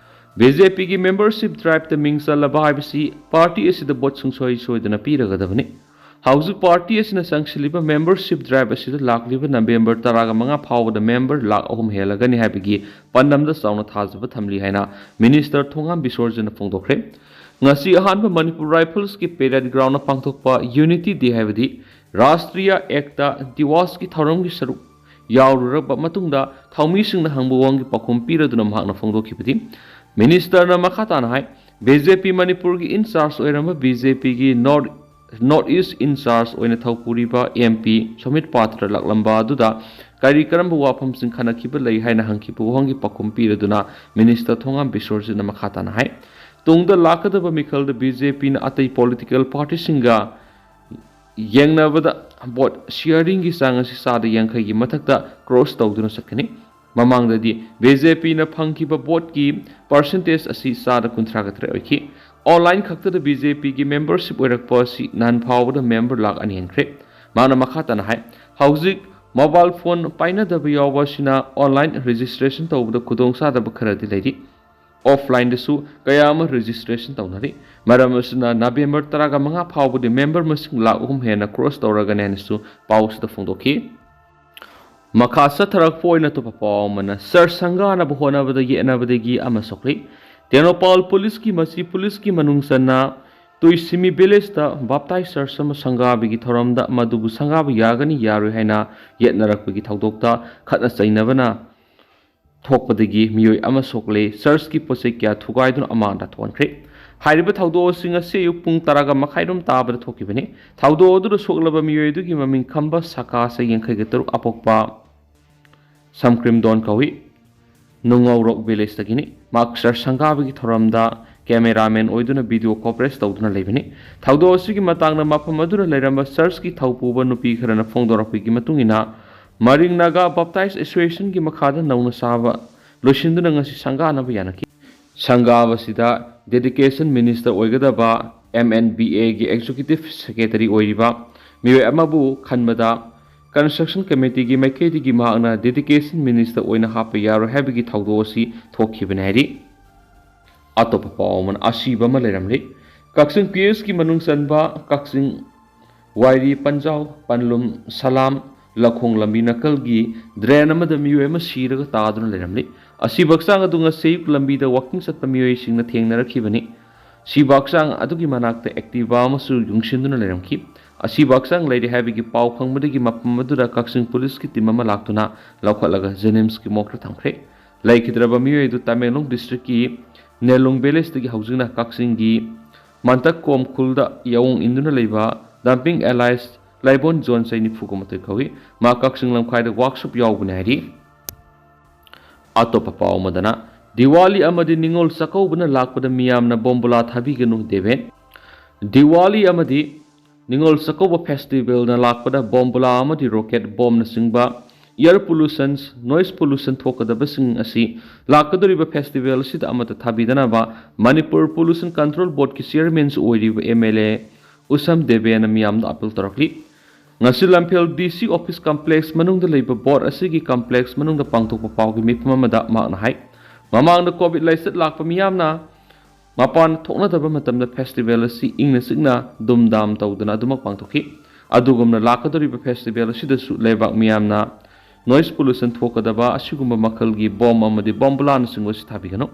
ꯕꯤ ꯖꯦ ꯄꯤꯒꯤ ꯃꯦꯝꯕꯔꯁꯤꯞ ꯗ꯭ꯔꯥꯏꯚꯇ ꯃꯤꯡ ꯆꯜꯂꯕ ꯍꯥꯏꯕꯁꯤ ꯄꯥꯔꯇꯤ ꯑꯁꯤꯗ ꯚꯣꯠ ꯁꯨꯡꯁꯣꯏ ꯁꯣꯏꯗꯅ ꯄꯤꯔꯒꯗꯕꯅꯤ꯫ ꯍꯧꯖꯤꯛ ꯄꯥꯔꯇꯤ ꯑꯁꯤꯅ ꯆꯪꯁꯤꯜꯂꯤꯕ ꯃꯦꯝꯕꯔꯁꯤꯞ ꯗ꯭ꯔꯥꯏꯚ ꯑꯁꯤꯗ ꯂꯥꯛꯂꯤꯕ ꯅꯕꯦꯝꯕꯔ ꯇꯔꯥꯃꯉꯥ ꯐꯥꯎꯕꯗ ꯃꯦꯝꯕꯔ ꯂꯥꯈ ꯑꯍꯨꯝ ꯍꯦꯜꯂꯒꯅꯤ ꯍꯥꯏꯕꯒꯤ ꯄꯥꯟꯗꯝꯗ ꯆꯥꯎꯅ ꯊꯥꯖꯕ ꯊꯝꯂꯤ ꯍꯥꯏꯅ ꯃꯤꯅꯤꯁꯇꯔ ꯊꯣꯉꯥꯝ ꯕꯤꯁ꯭ꯋꯖꯤꯠꯅ ꯐꯣꯡꯗꯣꯛꯈ꯭ꯔꯦ꯫ ꯉꯁꯤ ꯑꯍꯥꯟꯕ ꯃꯅꯤꯄꯨꯔ ꯔꯥꯏꯐꯜꯁꯀꯤ ꯄꯦꯔꯦꯗ ꯒ꯭ꯔꯥꯎꯟꯗ ꯄꯥꯡꯊꯣꯛꯄ ꯌꯨꯅꯤꯇꯤ ꯗꯦ ꯍꯥꯏꯕꯗꯤ ꯔꯥꯁꯇ꯭ꯔꯤꯌꯥ ꯑꯦꯛꯇ ꯗꯤꯋꯥꯁꯀꯤ ꯊꯧꯔꯝꯒꯤ ꯁꯔꯨꯛ ꯌꯥꯎꯔꯨꯔꯕ ꯃꯇꯨꯡꯗ ꯊꯧꯃꯤꯁꯤꯡꯅ ꯍꯪꯕ ꯋꯥꯍꯪꯒꯤ ꯄꯥꯎꯈꯨꯝ ꯄꯤꯔꯗꯨꯅ ꯃꯍꯥꯛꯅ ꯐꯣꯡꯗꯣꯛꯈꯤꯕꯗꯤ, ꯃꯤꯅꯤꯁꯇꯔꯅ ꯃꯈꯥ ꯇꯥꯅ ꯍꯥꯏ, ꯕꯤ ꯖꯦ ꯄꯤ ꯃꯅꯤꯄꯨꯔꯒꯤ ꯏꯟꯆꯥꯔꯖ ꯑꯣꯏꯔꯝꯕ ꯕꯤ ꯖꯦ ꯄꯤꯒꯤ ꯅꯣꯔꯠ ꯅꯣꯔꯠ ꯏꯁ ꯏꯟꯆꯥꯔꯖ ꯑꯣꯏꯅ ꯊꯧꯄꯨꯔꯤꯕ ꯑꯦꯝ ꯄꯤ ꯁꯣꯃꯤꯠ ꯄꯥꯇ꯭ꯔ ꯂꯥꯛꯂꯝꯕ ꯑꯗꯨꯗ ꯀꯔꯤ ꯀꯔꯝꯕ ꯋꯥꯐꯝꯁꯤꯡ ꯈꯟꯅꯈꯤꯕ ꯂꯩ ꯍꯥꯏꯅ ꯍꯪꯈꯤꯕ ꯋꯥꯍꯪꯒꯤ ꯄꯥꯎꯈꯨꯝ ꯄꯤꯔꯗꯨꯅ ꯃꯤꯅꯤꯁꯇꯔ ꯊꯣꯉꯥꯝ ꯕꯤꯁ꯭ꯋꯖꯤꯠꯅ ꯃꯈꯥ ꯇꯥꯅ ꯍꯥꯏ, ꯇꯨꯡꯗ ꯂꯥꯛꯀꯗꯕ ꯃꯤꯈꯜꯗ ꯕꯤ ꯖꯦ ꯄꯤꯅ ꯑꯇꯩ ꯄꯣꯂꯤꯇꯤꯀꯦꯜ ꯄꯥꯔꯇꯤꯁꯤꯡꯒ ꯌꯦꯡꯅꯕꯗ ꯚꯣꯠ ꯁꯤꯌꯥꯔꯤꯡꯒꯤ ꯆꯥꯡ ꯑꯁꯤ ꯆꯥꯗ ꯌꯥꯡꯈꯩꯒꯤ ꯃꯊꯛꯇ ꯀ꯭ꯔꯣꯁ ꯇꯧꯗꯨꯅ ꯆꯠꯀꯅꯤ꯫ ꯃꯃꯥꯡꯗꯗꯤ ꯕꯤ ꯖꯦ ꯄꯤꯅ ꯐꯪꯈꯤꯕ ꯚꯣꯠꯀꯤ ꯄꯥꯔꯁꯦꯟꯇꯦꯖ ꯑꯁꯤ ꯆꯥꯗ ꯀꯨꯟꯊ꯭ꯔꯥꯒ ꯇꯔꯦꯠ ꯑꯣꯏꯈꯤ꯫ ꯑꯣꯟꯂꯥꯏꯟ ꯈꯛꯇꯗ ꯕꯤ ꯖꯦ ꯄꯤꯒꯤ ꯃꯦꯝꯕꯔꯁꯤꯞ ꯑꯣꯏꯔꯛꯄ ꯑꯁꯤ ꯅꯍꯥꯟ ꯐꯥꯎꯕꯗ ꯃꯦꯝꯕꯔ ꯂꯥꯈ ꯑꯅꯤ ꯍꯦꯟꯈ꯭ꯔꯦ꯫ ꯃꯥꯅ ꯃꯈꯥ ꯇꯥꯅ ꯍꯥꯏ, ꯍꯧꯖꯤꯛ ꯃꯣꯕꯥꯏꯜ ꯐꯣꯟ ꯄꯥꯏꯅꯗꯕ ꯌꯥꯎꯕ ꯑꯁꯤꯅ ꯑꯣꯟꯂꯥꯏꯟ ꯔꯦꯖꯤꯁꯇ꯭ꯔꯦꯁꯟ ꯇꯧꯕꯗ ꯈꯨꯗꯣꯡꯆꯥꯗꯕ ꯈꯔꯗꯤ ꯂꯩꯔꯤ꯫ ꯑꯣꯐꯂꯥꯏꯟꯗꯁꯨ ꯀꯌꯥ ꯑꯃ ꯔꯦꯖꯤꯁꯇ꯭ꯔꯦꯁꯟ ꯇꯧꯅꯔꯤ꯫ ꯃꯔꯝ ꯑꯁꯤꯅ ꯅꯕꯦꯝꯕꯔ ꯇꯔꯥꯒ ꯃꯉꯥ ꯐꯥꯎꯕꯗꯤ ꯃꯦꯝꯕꯔ ꯃꯁꯤꯡ ꯂꯥꯈ ꯑꯍꯨꯝ ꯍꯦꯟꯅ ꯀ꯭ꯔꯣꯁ ꯇꯧꯔꯒꯅꯤ ꯍꯥꯏꯅꯁꯨ ꯄꯥꯎ ꯑꯁꯤꯗ ꯐꯣꯡꯗꯣꯛꯈꯤ꯫ ꯃꯈꯥ ꯆꯠꯊꯔꯛꯄ ꯑꯣꯏꯅ ꯑꯇꯣꯞꯄ ꯄꯥꯎ ꯑꯃꯅ, ꯆꯔꯆ ꯁꯪꯒꯥꯅꯕ ꯍꯣꯠꯅꯕꯗ ꯌꯦꯠꯅꯕꯗꯒꯤ ꯑꯃ ꯁꯣꯛꯂꯤ꯫ ꯇꯦꯡꯅꯧꯄꯥꯜ ꯄꯨꯂꯤꯁꯀꯤ ꯃꯁꯤ ꯄꯨꯂꯤꯁꯀꯤ ꯃꯅꯨꯡ ꯆꯟꯅ ꯇꯨꯏꯁꯤꯃꯤ ꯚꯤꯂꯦꯖꯇ ꯕꯥꯞꯇꯥꯏꯁ ꯆꯔꯆ ꯑꯃ ꯁꯪꯒꯥꯕꯒꯤ ꯊꯧꯔꯝꯗ ꯃꯗꯨꯕꯨ ꯁꯪꯒꯥꯕ ꯌꯥꯒꯅꯤ ꯌꯥꯔꯣꯏ ꯍꯥꯏꯅ ꯌꯦꯠꯅꯔꯛꯄꯒꯤ ꯊꯧꯗꯣꯛꯇ ꯈꯠꯅ ꯆꯩꯅꯕꯅ ꯊꯣꯛꯄꯗꯒꯤ ꯃꯤꯑꯣꯏ ꯑꯃ ꯁꯣꯛꯂꯦ꯫ ꯆꯔꯆꯀꯤ ꯄꯣꯠꯆꯩ ꯀꯌꯥ ꯊꯨꯒꯥꯏꯗꯨꯅ ꯑꯃꯥꯡꯗ ꯊꯣꯟꯈ꯭ꯔꯦ꯫ ꯍꯥꯏꯔꯤꯕ ꯊꯧꯗꯣꯛ ꯑꯁꯤ ꯉꯁꯤ ꯑꯌꯨꯛ ꯄꯨꯡ ꯇꯔꯥꯒ ꯃꯈꯥꯏꯔꯣꯝ ꯇꯥꯕꯗ ꯊꯣꯛꯈꯤꯕꯅꯤ꯫ ꯊꯧꯗꯣꯛ ꯑꯗꯨꯗ ꯁꯣꯛꯂꯕ ꯃꯤꯑꯣꯏ ꯑꯗꯨꯒꯤ ꯃꯃꯤꯡ ꯈꯝꯕ ꯁꯀꯥ, ꯆꯍꯤ ꯌꯥꯡꯈꯩꯒ ꯇꯔꯨꯛ, ꯑꯄꯣꯛꯄ ꯁꯝꯀ꯭ꯔꯤꯝꯗꯣꯟ ꯀꯧꯏ꯫ ꯅꯨꯡꯉꯧꯔꯣꯛ ꯚꯤꯂꯦꯖꯇꯒꯤꯅꯤ꯫ ꯃꯍꯥꯛ ꯆꯔꯆ ꯁꯪꯒꯥꯕꯒꯤ ꯊꯧꯔꯝꯗ ꯀꯦꯃꯦꯔꯥꯃꯦꯟ ꯑꯣꯏꯗꯨꯅ ꯚꯤꯗꯤꯑꯣ ꯀꯣꯚꯔꯦꯖ ꯇꯧꯗꯨꯅ ꯂꯩꯕꯅꯤ꯫ ꯊꯧꯗꯣꯛ ꯑꯁꯤꯒꯤ ꯃꯇꯥꯡꯗ ꯃꯐꯝ ꯑꯗꯨꯗ ꯂꯩꯔꯝꯕ ꯆꯔꯆꯀꯤ ꯊꯧꯄꯨꯕ ꯅꯨꯄꯤ ꯈꯔꯅ ꯐꯣꯡꯗꯣꯔꯛꯄꯒꯤ ꯃꯇꯨꯡ ꯏꯟꯅ, ꯃꯔꯤꯡ ꯅꯥꯒꯥ ꯕꯥꯞꯇꯥꯏꯁ ꯑꯦꯁꯣꯁꯤꯌꯦꯁꯟꯒꯤ ꯃꯈꯥꯗ ꯅꯧꯅ ꯁꯥꯕ ꯂꯣꯏꯁꯤꯟꯗꯨꯅ ꯉꯁꯤ ꯁꯪꯒꯥꯅꯕ ꯌꯥꯅꯈꯤ꯫ ꯁꯪꯒꯥꯕꯁꯤꯗ ꯗꯦꯗꯤꯀꯦꯁꯟ ꯃꯤꯅꯤꯁꯇꯔ ꯑꯣꯏꯒꯗꯕ ꯑꯦꯝ ꯑꯦꯟ ꯕꯤ ꯑꯦꯒꯤ ꯑꯦꯛꯖꯤꯀ꯭ꯌꯨꯇꯤꯚ ꯁꯦꯀ꯭ꯔꯦꯇꯔꯤ ꯑꯣꯏꯔꯤꯕ ꯃꯤꯑꯣꯏ ꯑꯃꯕꯨ ꯈꯟꯕꯗ ꯀꯟꯁꯇ꯭ꯔꯛꯁꯟ ꯀꯃꯤꯇꯤꯒꯤ ꯃꯥꯏꯀꯩꯗꯒꯤ ꯃꯍꯥꯛꯅ ꯗꯦꯗꯤꯀꯦꯁꯟ ꯃꯤꯅꯤꯁꯇꯔ ꯑꯣꯏꯅ ꯍꯥꯞꯄ ꯌꯥꯔꯣꯏ ꯍꯥꯏꯕꯒꯤ ꯊꯧꯗꯣꯛ ꯑꯁꯤ ꯊꯣꯛꯈꯤꯕꯅꯤ ꯍꯥꯏꯔꯤ꯫ ꯑꯇꯣꯞꯄ ꯄꯥꯎ ꯑꯃꯅ ꯑꯁꯤꯕ ꯑꯃ ꯂꯩꯔꯝꯂꯤ꯫ ꯀꯛꯆꯤꯡ ꯄꯤ ꯑꯦꯁꯀꯤ ꯃꯅꯨꯡ ꯆꯟꯕ ꯀꯛꯆꯤꯡ ꯋꯥꯏꯔꯤ ꯄꯟꯖꯥꯎ ꯄꯟꯂꯨꯝ ꯁꯂꯥꯝ ꯂꯈꯣꯡ ꯂꯝꯕꯤ ꯅꯥꯀꯜꯒꯤ ꯗ꯭ꯔꯦꯟ ꯑꯃꯗ ꯃꯤꯑꯣꯏ ꯑꯃ ꯁꯤꯔꯒ ꯇꯥꯗꯨꯅ ꯂꯩꯔꯝꯂꯤ꯫ ꯑꯁꯤꯕ ꯍꯛꯆꯥꯡ ꯑꯗꯨ ꯉꯁꯤ ꯑꯌꯨꯛ ꯂꯝꯕꯤꯗ ꯋꯥꯀꯤꯡ ꯆꯠꯄ ꯃꯤꯑꯣꯏꯁꯤꯡꯅ ꯊꯦꯡꯅꯔꯛꯈꯤꯕꯅꯤ꯫ ꯁꯤꯕ ꯍꯛꯆꯥꯡ ꯑꯗꯨꯒꯤ ꯃꯅꯥꯛꯇ ꯑꯦꯛꯇꯤꯚꯥ ꯑꯃꯁꯨ ꯌꯨꯡꯁꯤꯟꯗꯨꯅ ꯂꯩꯔꯝꯈꯤ꯫ ꯑꯁꯤꯕ ꯍꯛꯆꯥꯡ ꯂꯩꯔꯦ ꯍꯥꯏꯕꯒꯤ ꯄꯥꯎ ꯐꯪꯕꯗꯒꯤ ꯃꯐꯝ ꯑꯗꯨꯗ ꯀꯛꯆꯤꯡ ꯄꯨꯂꯤꯁꯀꯤ ꯇꯤꯝ ꯑꯃ ꯂꯥꯛꯇꯨꯅ ꯂꯧꯈꯠꯂꯒ ꯖꯦꯅꯤꯝꯁꯀꯤ ꯃꯣꯔꯒꯇ ꯊꯝꯈ꯭ꯔꯦ꯫ ꯂꯩꯈꯤꯗ꯭ꯔꯕ ꯃꯤꯑꯣꯏ ꯑꯗꯨ ꯇꯃꯦꯡꯂꯣꯡ ꯗꯤꯁꯇ꯭ꯔꯤꯛꯀꯤ ꯅꯦꯂꯨꯡ ꯚꯤꯂꯦꯖꯇꯒꯤ ꯍꯧꯖꯤꯛꯅ ꯀꯛꯆꯤꯡꯒꯤ ꯃꯟꯇꯛꯀꯣꯝ ꯈꯨꯜꯗ ꯌꯥꯑꯣꯡ ꯏꯟꯗꯨꯅ ꯂꯩꯕ ꯗꯝꯄꯤꯡ ꯑꯦꯂꯥꯏꯁ ꯂꯥꯏꯕꯣꯟ ꯖꯣꯟ ꯆꯍꯤ ꯅꯤꯐꯨꯒ ꯃꯥꯊꯣꯏ ꯀꯧꯏ꯫ ꯃꯍꯥꯛ ꯀꯛꯆꯤꯡ ꯂꯝꯈꯥꯏꯗ ꯋꯥꯛꯁꯣꯞ ꯌꯥꯎꯕꯅꯤ ꯍꯥꯏꯔꯤ꯫ ꯑꯇꯣꯞꯄ ꯄꯥꯎ ꯑꯃꯗꯅ, ꯗꯤꯋꯥꯂꯤ ꯑꯃꯗꯤ ꯅꯤꯉꯣꯜ ꯆꯥꯛꯀꯧꯕꯅ ꯂꯥꯛꯄꯗ ꯃꯤꯌꯥꯝꯅ ꯕꯣꯝꯕꯨꯂꯥ ꯊꯥꯕꯤꯒꯅꯨ, ꯗꯦꯕꯦꯟ꯫ ꯗꯤꯋꯥꯂꯤ ꯑꯃꯗꯤ ꯅꯤꯉꯣꯜ ꯆꯥꯛꯀꯧꯕ ꯐꯦꯁꯇꯤꯚꯦꯜꯅ ꯂꯥꯛꯄꯗ ꯕꯣꯝꯕꯨꯂꯥ ꯑꯃꯗꯤ ꯔꯣꯀꯦꯠ ꯕꯣꯝꯅꯆꯤꯡꯕ ꯏꯌꯔ ꯄꯣꯂꯨꯁꯟ, ꯅꯣꯏꯁ ꯄꯣꯂꯨꯁꯟ ꯊꯣꯛꯀꯗꯕꯁꯤꯡ ꯑꯁꯤ ꯂꯥꯛꯀꯗꯧꯔꯤꯕ ꯐꯦꯁꯇꯤꯚꯦꯜ ꯑꯁꯤꯗ ꯑꯃꯠꯇ ꯊꯥꯕꯤꯗꯅꯕ ꯃꯅꯤꯄꯨꯔ ꯄꯣꯂꯨꯁꯟ ꯀꯟꯇ꯭ꯔꯣꯜ ꯕꯣꯔꯗꯀꯤ ꯆꯤꯌꯔꯃꯦꯟꯁꯨ ꯑꯣꯏꯔꯤꯕ ꯑꯦꯝ ꯑꯦꯜ ꯑꯦ ꯎꯁꯝ ꯗꯦꯕꯦꯅ ꯃꯤꯌꯥꯝꯗ ꯑꯥꯄꯤꯜ ꯇꯧꯔꯛꯂꯤ꯫ ꯉꯁꯤ ꯂꯝꯐꯦꯜ ꯗꯤ ꯁꯤ ꯑꯣꯐꯤꯁ ꯀꯝꯄ꯭ꯂꯦꯛꯁ ꯃꯅꯨꯡꯗ ꯂꯩꯕ ꯕꯣꯔꯗ ꯑꯁꯤꯒꯤ ꯀꯝꯄ꯭ꯂꯦꯛꯁ ꯃꯅꯨꯡꯗ ꯄꯥꯡꯊꯣꯛꯄ ꯄꯥꯎꯒꯤ ꯃꯤꯐꯝ ꯑꯃꯗ ꯃꯍꯥꯛꯅ ꯍꯥꯏ, ꯃꯃꯥꯡꯗ ꯀꯣꯚꯤꯗ ꯂꯥꯏꯆꯠ ꯂꯥꯛꯄ ꯃꯤꯌꯥꯝꯅ ꯃꯄꯥꯟ ꯊꯣꯛꯅꯗꯕ ꯃꯇꯝꯗ ꯐꯦꯁꯇꯤꯚꯦꯜ ꯑꯁꯤ ꯏꯪꯅ ꯆꯤꯛꯅ ꯗꯨꯝꯗꯥꯝ ꯇꯧꯗꯨꯅ ꯑꯗꯨꯃꯛ ꯄꯥꯡꯊꯣꯛꯈꯤ꯫ ꯑꯗꯨꯒꯨꯝꯅ ꯂꯥꯛꯀꯗꯧꯔꯤꯕ ꯐꯦꯁꯇꯤꯚꯦꯜ ꯑꯁꯤꯗꯁꯨ ꯂꯩꯕꯥꯛ ꯃꯤꯌꯥꯝꯅ ꯅꯣꯏꯁ ꯄꯣꯂꯨꯁꯟ ꯊꯣꯛꯀꯗꯕ ꯑꯁꯤꯒꯨꯝꯕ ꯃꯈꯜꯒꯤ ꯕꯣꯝ ꯑꯃꯗꯤ ꯕꯣꯝꯕꯨꯂꯥꯅꯆꯤꯡꯕ ꯑꯁꯤ ꯊꯥꯕꯤꯒꯅꯨ꯫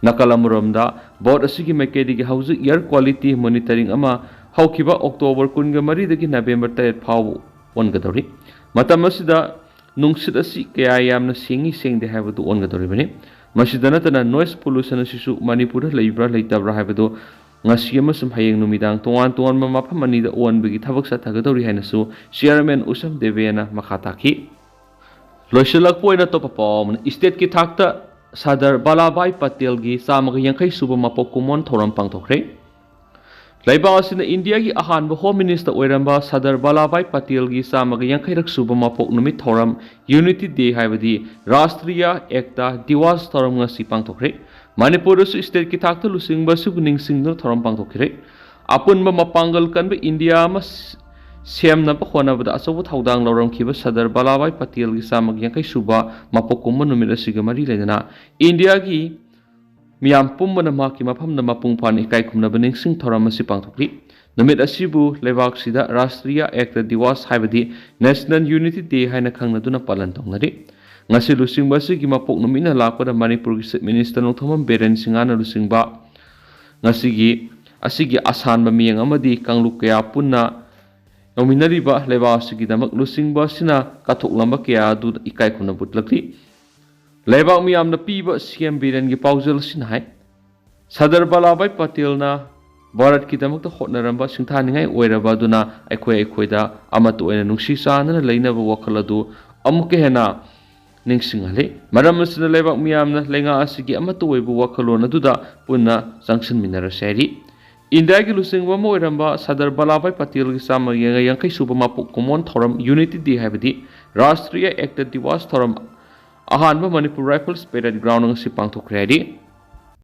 ꯅꯥꯀꯜ ꯑꯃꯔꯣꯝꯗ, ꯕꯣꯔꯗ ꯑꯁꯤꯒꯤ ꯃꯥꯏꯀꯩꯗꯒꯤ ꯍꯧꯖꯤꯛ ꯑꯦꯌꯔ ꯀ꯭ꯋꯥꯂꯤꯇꯤ ꯃꯣꯅꯤꯇꯔꯤꯡ ꯑꯃ ꯍꯧꯈꯤꯕ ꯑꯣꯛꯇꯣꯕꯔ ꯀꯨꯟꯒ ꯃꯔꯤꯗꯒꯤ ꯅꯕꯦꯝꯕꯔ ꯇꯔꯦꯠ ꯐꯥꯎꯕ ꯑꯣꯟꯒꯗꯧꯔꯤ꯫ ꯃꯇꯝ ꯑꯁꯤꯗ ꯅꯨꯡꯁꯤꯠ ꯑꯁꯤ ꯀꯌꯥ ꯌꯥꯝꯅ ꯁꯦꯡꯏ ꯁꯦꯡꯗꯦ ꯍꯥꯏꯕꯗꯨ ꯑꯣꯟꯒꯗꯧꯔꯤꯕꯅꯤ꯫ ꯃꯁꯤꯗ ꯅꯠꯇꯅ ꯅꯣꯏꯁ ꯄꯣꯂꯨꯁꯟ ꯑꯁꯤꯁꯨ ꯃꯅꯤꯄꯨꯔꯗ ꯂꯩꯕ꯭ꯔꯥ ꯂꯩꯇꯕ꯭ꯔꯥ ꯍꯥꯏꯕꯗꯨ ꯉꯁꯤ ꯑꯃꯁꯨꯡ ꯍꯌꯦꯡ ꯅꯨꯃꯤꯗꯥꯡ ꯇꯣꯉꯥꯟ ꯇꯣꯉꯥꯟꯕ ꯃꯐꯝ ꯑꯅꯤꯗ ꯑꯣꯟꯕꯒꯤ ꯊꯕꯛ ꯆꯠꯊꯒꯗꯧꯔꯤ ꯍꯥꯏꯅꯁꯨ ꯆꯤꯌꯔꯃꯦꯟ ꯎꯁꯝ ꯗꯦꯕꯦꯅ ꯃꯈꯥ ꯇꯥꯈꯤ꯫ ꯂꯣꯏꯁꯤꯜꯂꯛꯄ ꯑꯣꯏꯅ ꯑꯇꯣꯞꯄ ꯄꯥꯎ ꯑꯃꯅ, ꯏꯁꯇꯦꯠꯀꯤ ꯊꯥꯛꯇ ꯁꯔꯗꯥꯔ ꯚꯜꯂꯥꯚꯚꯥꯏ ꯄꯇꯦꯜꯒꯤ ꯆꯥꯝꯃꯒ ꯌꯥꯡꯈꯩ ꯁꯨꯕ ꯃꯄꯣꯛ ꯀꯨꯝꯑꯣꯟ ꯊꯧꯔꯝ ꯄꯥꯡꯊꯣꯛꯈ꯭ꯔꯦ꯫ ꯂꯩꯕꯥꯛ ꯑꯁꯤꯅ ꯏꯟꯗꯤꯌꯥꯒꯤ ꯑꯍꯥꯟꯕ ꯍꯣꯝ ꯃꯤꯅꯤꯁꯇꯔ ꯑꯣꯏꯔꯝꯕ ꯁꯔꯗꯥꯔ ꯚꯜꯂꯥꯚꯚꯥꯏ ꯄꯇꯦꯜꯒꯤ ꯆꯥꯝꯃꯒ ꯌꯥꯡꯈꯩꯔꯛ ꯁꯨꯕ ꯃꯄꯣꯛ ꯅꯨꯃꯤꯠ ꯊꯧꯔꯝ, ꯌꯨꯅꯤꯇꯤ ꯗꯦ ꯍꯥꯏꯕꯗꯤ ꯔꯥꯁꯇ꯭ꯔꯤꯌꯥ ꯑꯦꯛꯇꯥ ꯗꯤꯋꯥꯁ ꯊꯧꯔꯝ ꯉꯁꯤ ꯄꯥꯡꯊꯣꯛꯈ꯭ꯔꯦ꯫ ꯃꯅꯤꯄꯨꯔꯗꯁꯨ ꯏꯁꯇꯦꯠꯀꯤ ꯊꯥꯛꯇ ꯂꯨꯆꯤꯡꯕ ꯑꯁꯤꯕꯨ ꯅꯤꯡꯁꯤꯡꯗꯨꯅ ꯊꯧꯔꯝ ꯄꯥꯡꯊꯣꯛꯈ꯭ꯔꯦ꯫ ꯑꯄꯨꯟꯕ ꯃꯄꯥꯡꯒꯜ ꯀꯟꯕ ꯏꯟꯗꯤꯌꯥ ꯑꯃ ꯁꯦꯝꯅꯕ ꯍꯣꯠꯅꯕꯗ ꯑꯆꯧꯕ ꯊꯧꯗꯥꯡ ꯂꯧꯔꯝꯈꯤꯕ ꯁꯔꯗꯥꯔ ꯚꯜꯂꯥꯚꯚꯥꯏ ꯄꯇꯦꯜꯒꯤ ꯆꯥꯝꯃꯒ ꯌꯥꯡꯈꯩ ꯁꯨꯕ ꯃꯄꯣꯛ ꯀꯨꯝꯕ ꯅꯨꯃꯤꯠ ꯑꯁꯤꯒ ꯃꯔꯤ ꯂꯩꯅꯅ ꯏꯟꯗꯤꯌꯥꯒꯤ ꯃꯤꯌꯥꯝ ꯄꯨꯝꯕꯅ ꯃꯍꯥꯛꯀꯤ ꯃꯐꯝꯗ ꯃꯄꯨꯡ ꯐꯥꯅ ꯏꯀꯥꯏ ꯈꯨꯝꯅꯕ ꯅꯤꯡꯁꯤꯡ ꯊꯧꯔꯝ ꯑꯁꯤ ꯄꯥꯡꯊꯣꯛꯂꯤ꯫ ꯅꯨꯃꯤꯠ ꯑꯁꯤꯕꯨ ꯂꯩꯕꯥꯛꯁꯤꯗ ꯔꯥꯁꯇ꯭ꯔꯤꯌꯥ ꯑꯦꯛꯇꯥ ꯗꯤꯋꯥꯁ ꯍꯥꯏꯕꯗꯤ ꯅꯦꯁꯅꯦꯜ ꯌꯨꯅꯤꯇꯤ ꯗꯦ ꯍꯥꯏꯅ ꯈꯪꯅꯗꯨꯅ ꯄꯥꯂꯟ ꯇꯧꯅꯔꯤ꯫ ꯉꯁꯤ ꯂꯨꯆꯤꯡꯕ ꯑꯁꯤꯒꯤ ꯃꯄꯣꯛ ꯅꯨꯃꯤꯠꯅ ꯂꯥꯛꯄꯗ ꯃꯅꯤꯄꯨꯔꯒꯤ ꯆꯤꯐ ꯃꯤꯅꯤꯁꯇꯔ ꯅꯣꯡꯊꯣꯝꯕꯝ ꯕꯤꯔꯦꯟ ꯁꯤꯡꯍꯅ ꯂꯨꯆꯤꯡꯕ ꯉꯁꯤꯒꯤ ꯑꯁꯤꯒꯤ ꯑꯁꯥꯟꯕ ꯃꯤꯌꯦꯡ ꯑꯃꯗꯤ ꯀꯥꯡꯂꯨꯞ ꯀꯌꯥ ꯄꯨꯟꯅ ꯌꯧꯃꯤꯟꯅꯔꯤꯕ ꯂꯩꯕꯥꯛ ꯑꯁꯤꯒꯤꯗꯃꯛ ꯂꯨꯆꯤꯡꯕ ꯑꯁꯤꯅ ꯀꯠꯊꯣꯛꯂꯝꯕ ꯀꯌꯥ ꯑꯗꯨ ꯏꯀꯥꯏ ꯈꯨꯝꯅꯕ ꯎꯠꯂꯛꯂꯤ꯫ ꯂꯩꯕꯥꯛ ꯃꯤꯌꯥꯝꯅ ꯄꯤꯕ ꯁꯤ ꯑꯦꯝ ꯕꯤꯔꯦꯟꯒꯤ ꯄꯥꯎꯖꯦꯜ ꯑꯁꯤꯅ ꯍꯥꯏ, ꯁꯔꯗꯥꯔ ꯚꯜꯂꯥꯚꯚꯥꯏ ꯄꯇꯦꯜꯅ ꯚꯥꯔꯠꯀꯤꯗꯃꯛꯇ ꯍꯣꯠꯅꯔꯝꯕ ꯁꯤꯡꯊꯥꯅꯤꯡꯉꯥꯏ ꯑꯣꯏꯔꯕ ꯑꯗꯨꯅ ꯑꯩꯈꯣꯏ ꯑꯩꯈꯣꯏꯗ ꯑꯃꯠꯇ ꯑꯣꯏꯅ ꯅꯨꯡꯁꯤ ꯆꯥꯟꯅꯅ ꯂꯩꯅꯕ ꯋꯥꯈꯜ ꯑꯗꯨ ꯑꯃꯨꯛꯀ ꯍꯦꯟꯅ ꯅꯤꯡꯁꯤꯡꯍꯜꯂꯤ꯫ ꯃꯔꯝ ꯑꯁꯤꯅ ꯂꯩꯕꯥꯛ ꯃꯤꯌꯥꯝꯅ ꯂꯩꯉꯥꯛ ꯑꯁꯤꯒꯤ ꯑꯃꯠꯇ ꯑꯣꯏꯕ ꯋꯥꯈꯜꯂꯣꯟ ꯑꯗꯨꯗ ꯄꯨꯟꯅ ꯆꯪꯁꯤꯟꯃꯤꯟꯅꯔꯁꯤ ꯍꯥꯏꯔꯤ꯫ ꯏꯟꯗꯤꯌꯥꯒꯤ ꯂꯨꯆꯤꯡꯕ ꯑꯃ ꯑꯣꯏꯔꯝꯕ ꯁꯔꯗꯥꯔ ꯚꯜꯂꯥꯚꯚꯥꯏ ꯄꯇꯦꯜꯒꯤ ꯆꯥꯝꯃ ꯌꯥꯡꯈꯩ ꯁꯨꯕ ꯃꯄꯣꯛ ꯀꯨꯝꯑꯣꯟ ꯊꯧꯔꯝ ꯌꯨꯅꯤꯇꯤ ꯗꯦ ꯍꯥꯏꯕꯗꯤ ꯔꯥꯁꯇ꯭ꯔꯤꯌꯥ ꯑꯦꯛꯇꯥ ꯗꯤꯋꯥꯁ ꯊꯧꯔꯝ ꯑꯍꯥꯟꯕ ꯃꯅꯤꯄꯨꯔ ꯔꯥꯏꯐꯜꯁ ꯄꯦꯔꯦꯗ ꯒ꯭ꯔꯥꯎꯟꯗ ꯉꯁꯤ ꯄꯥꯡꯊꯣꯛꯈ꯭ꯔꯦ ꯍꯥꯏꯔꯤ꯫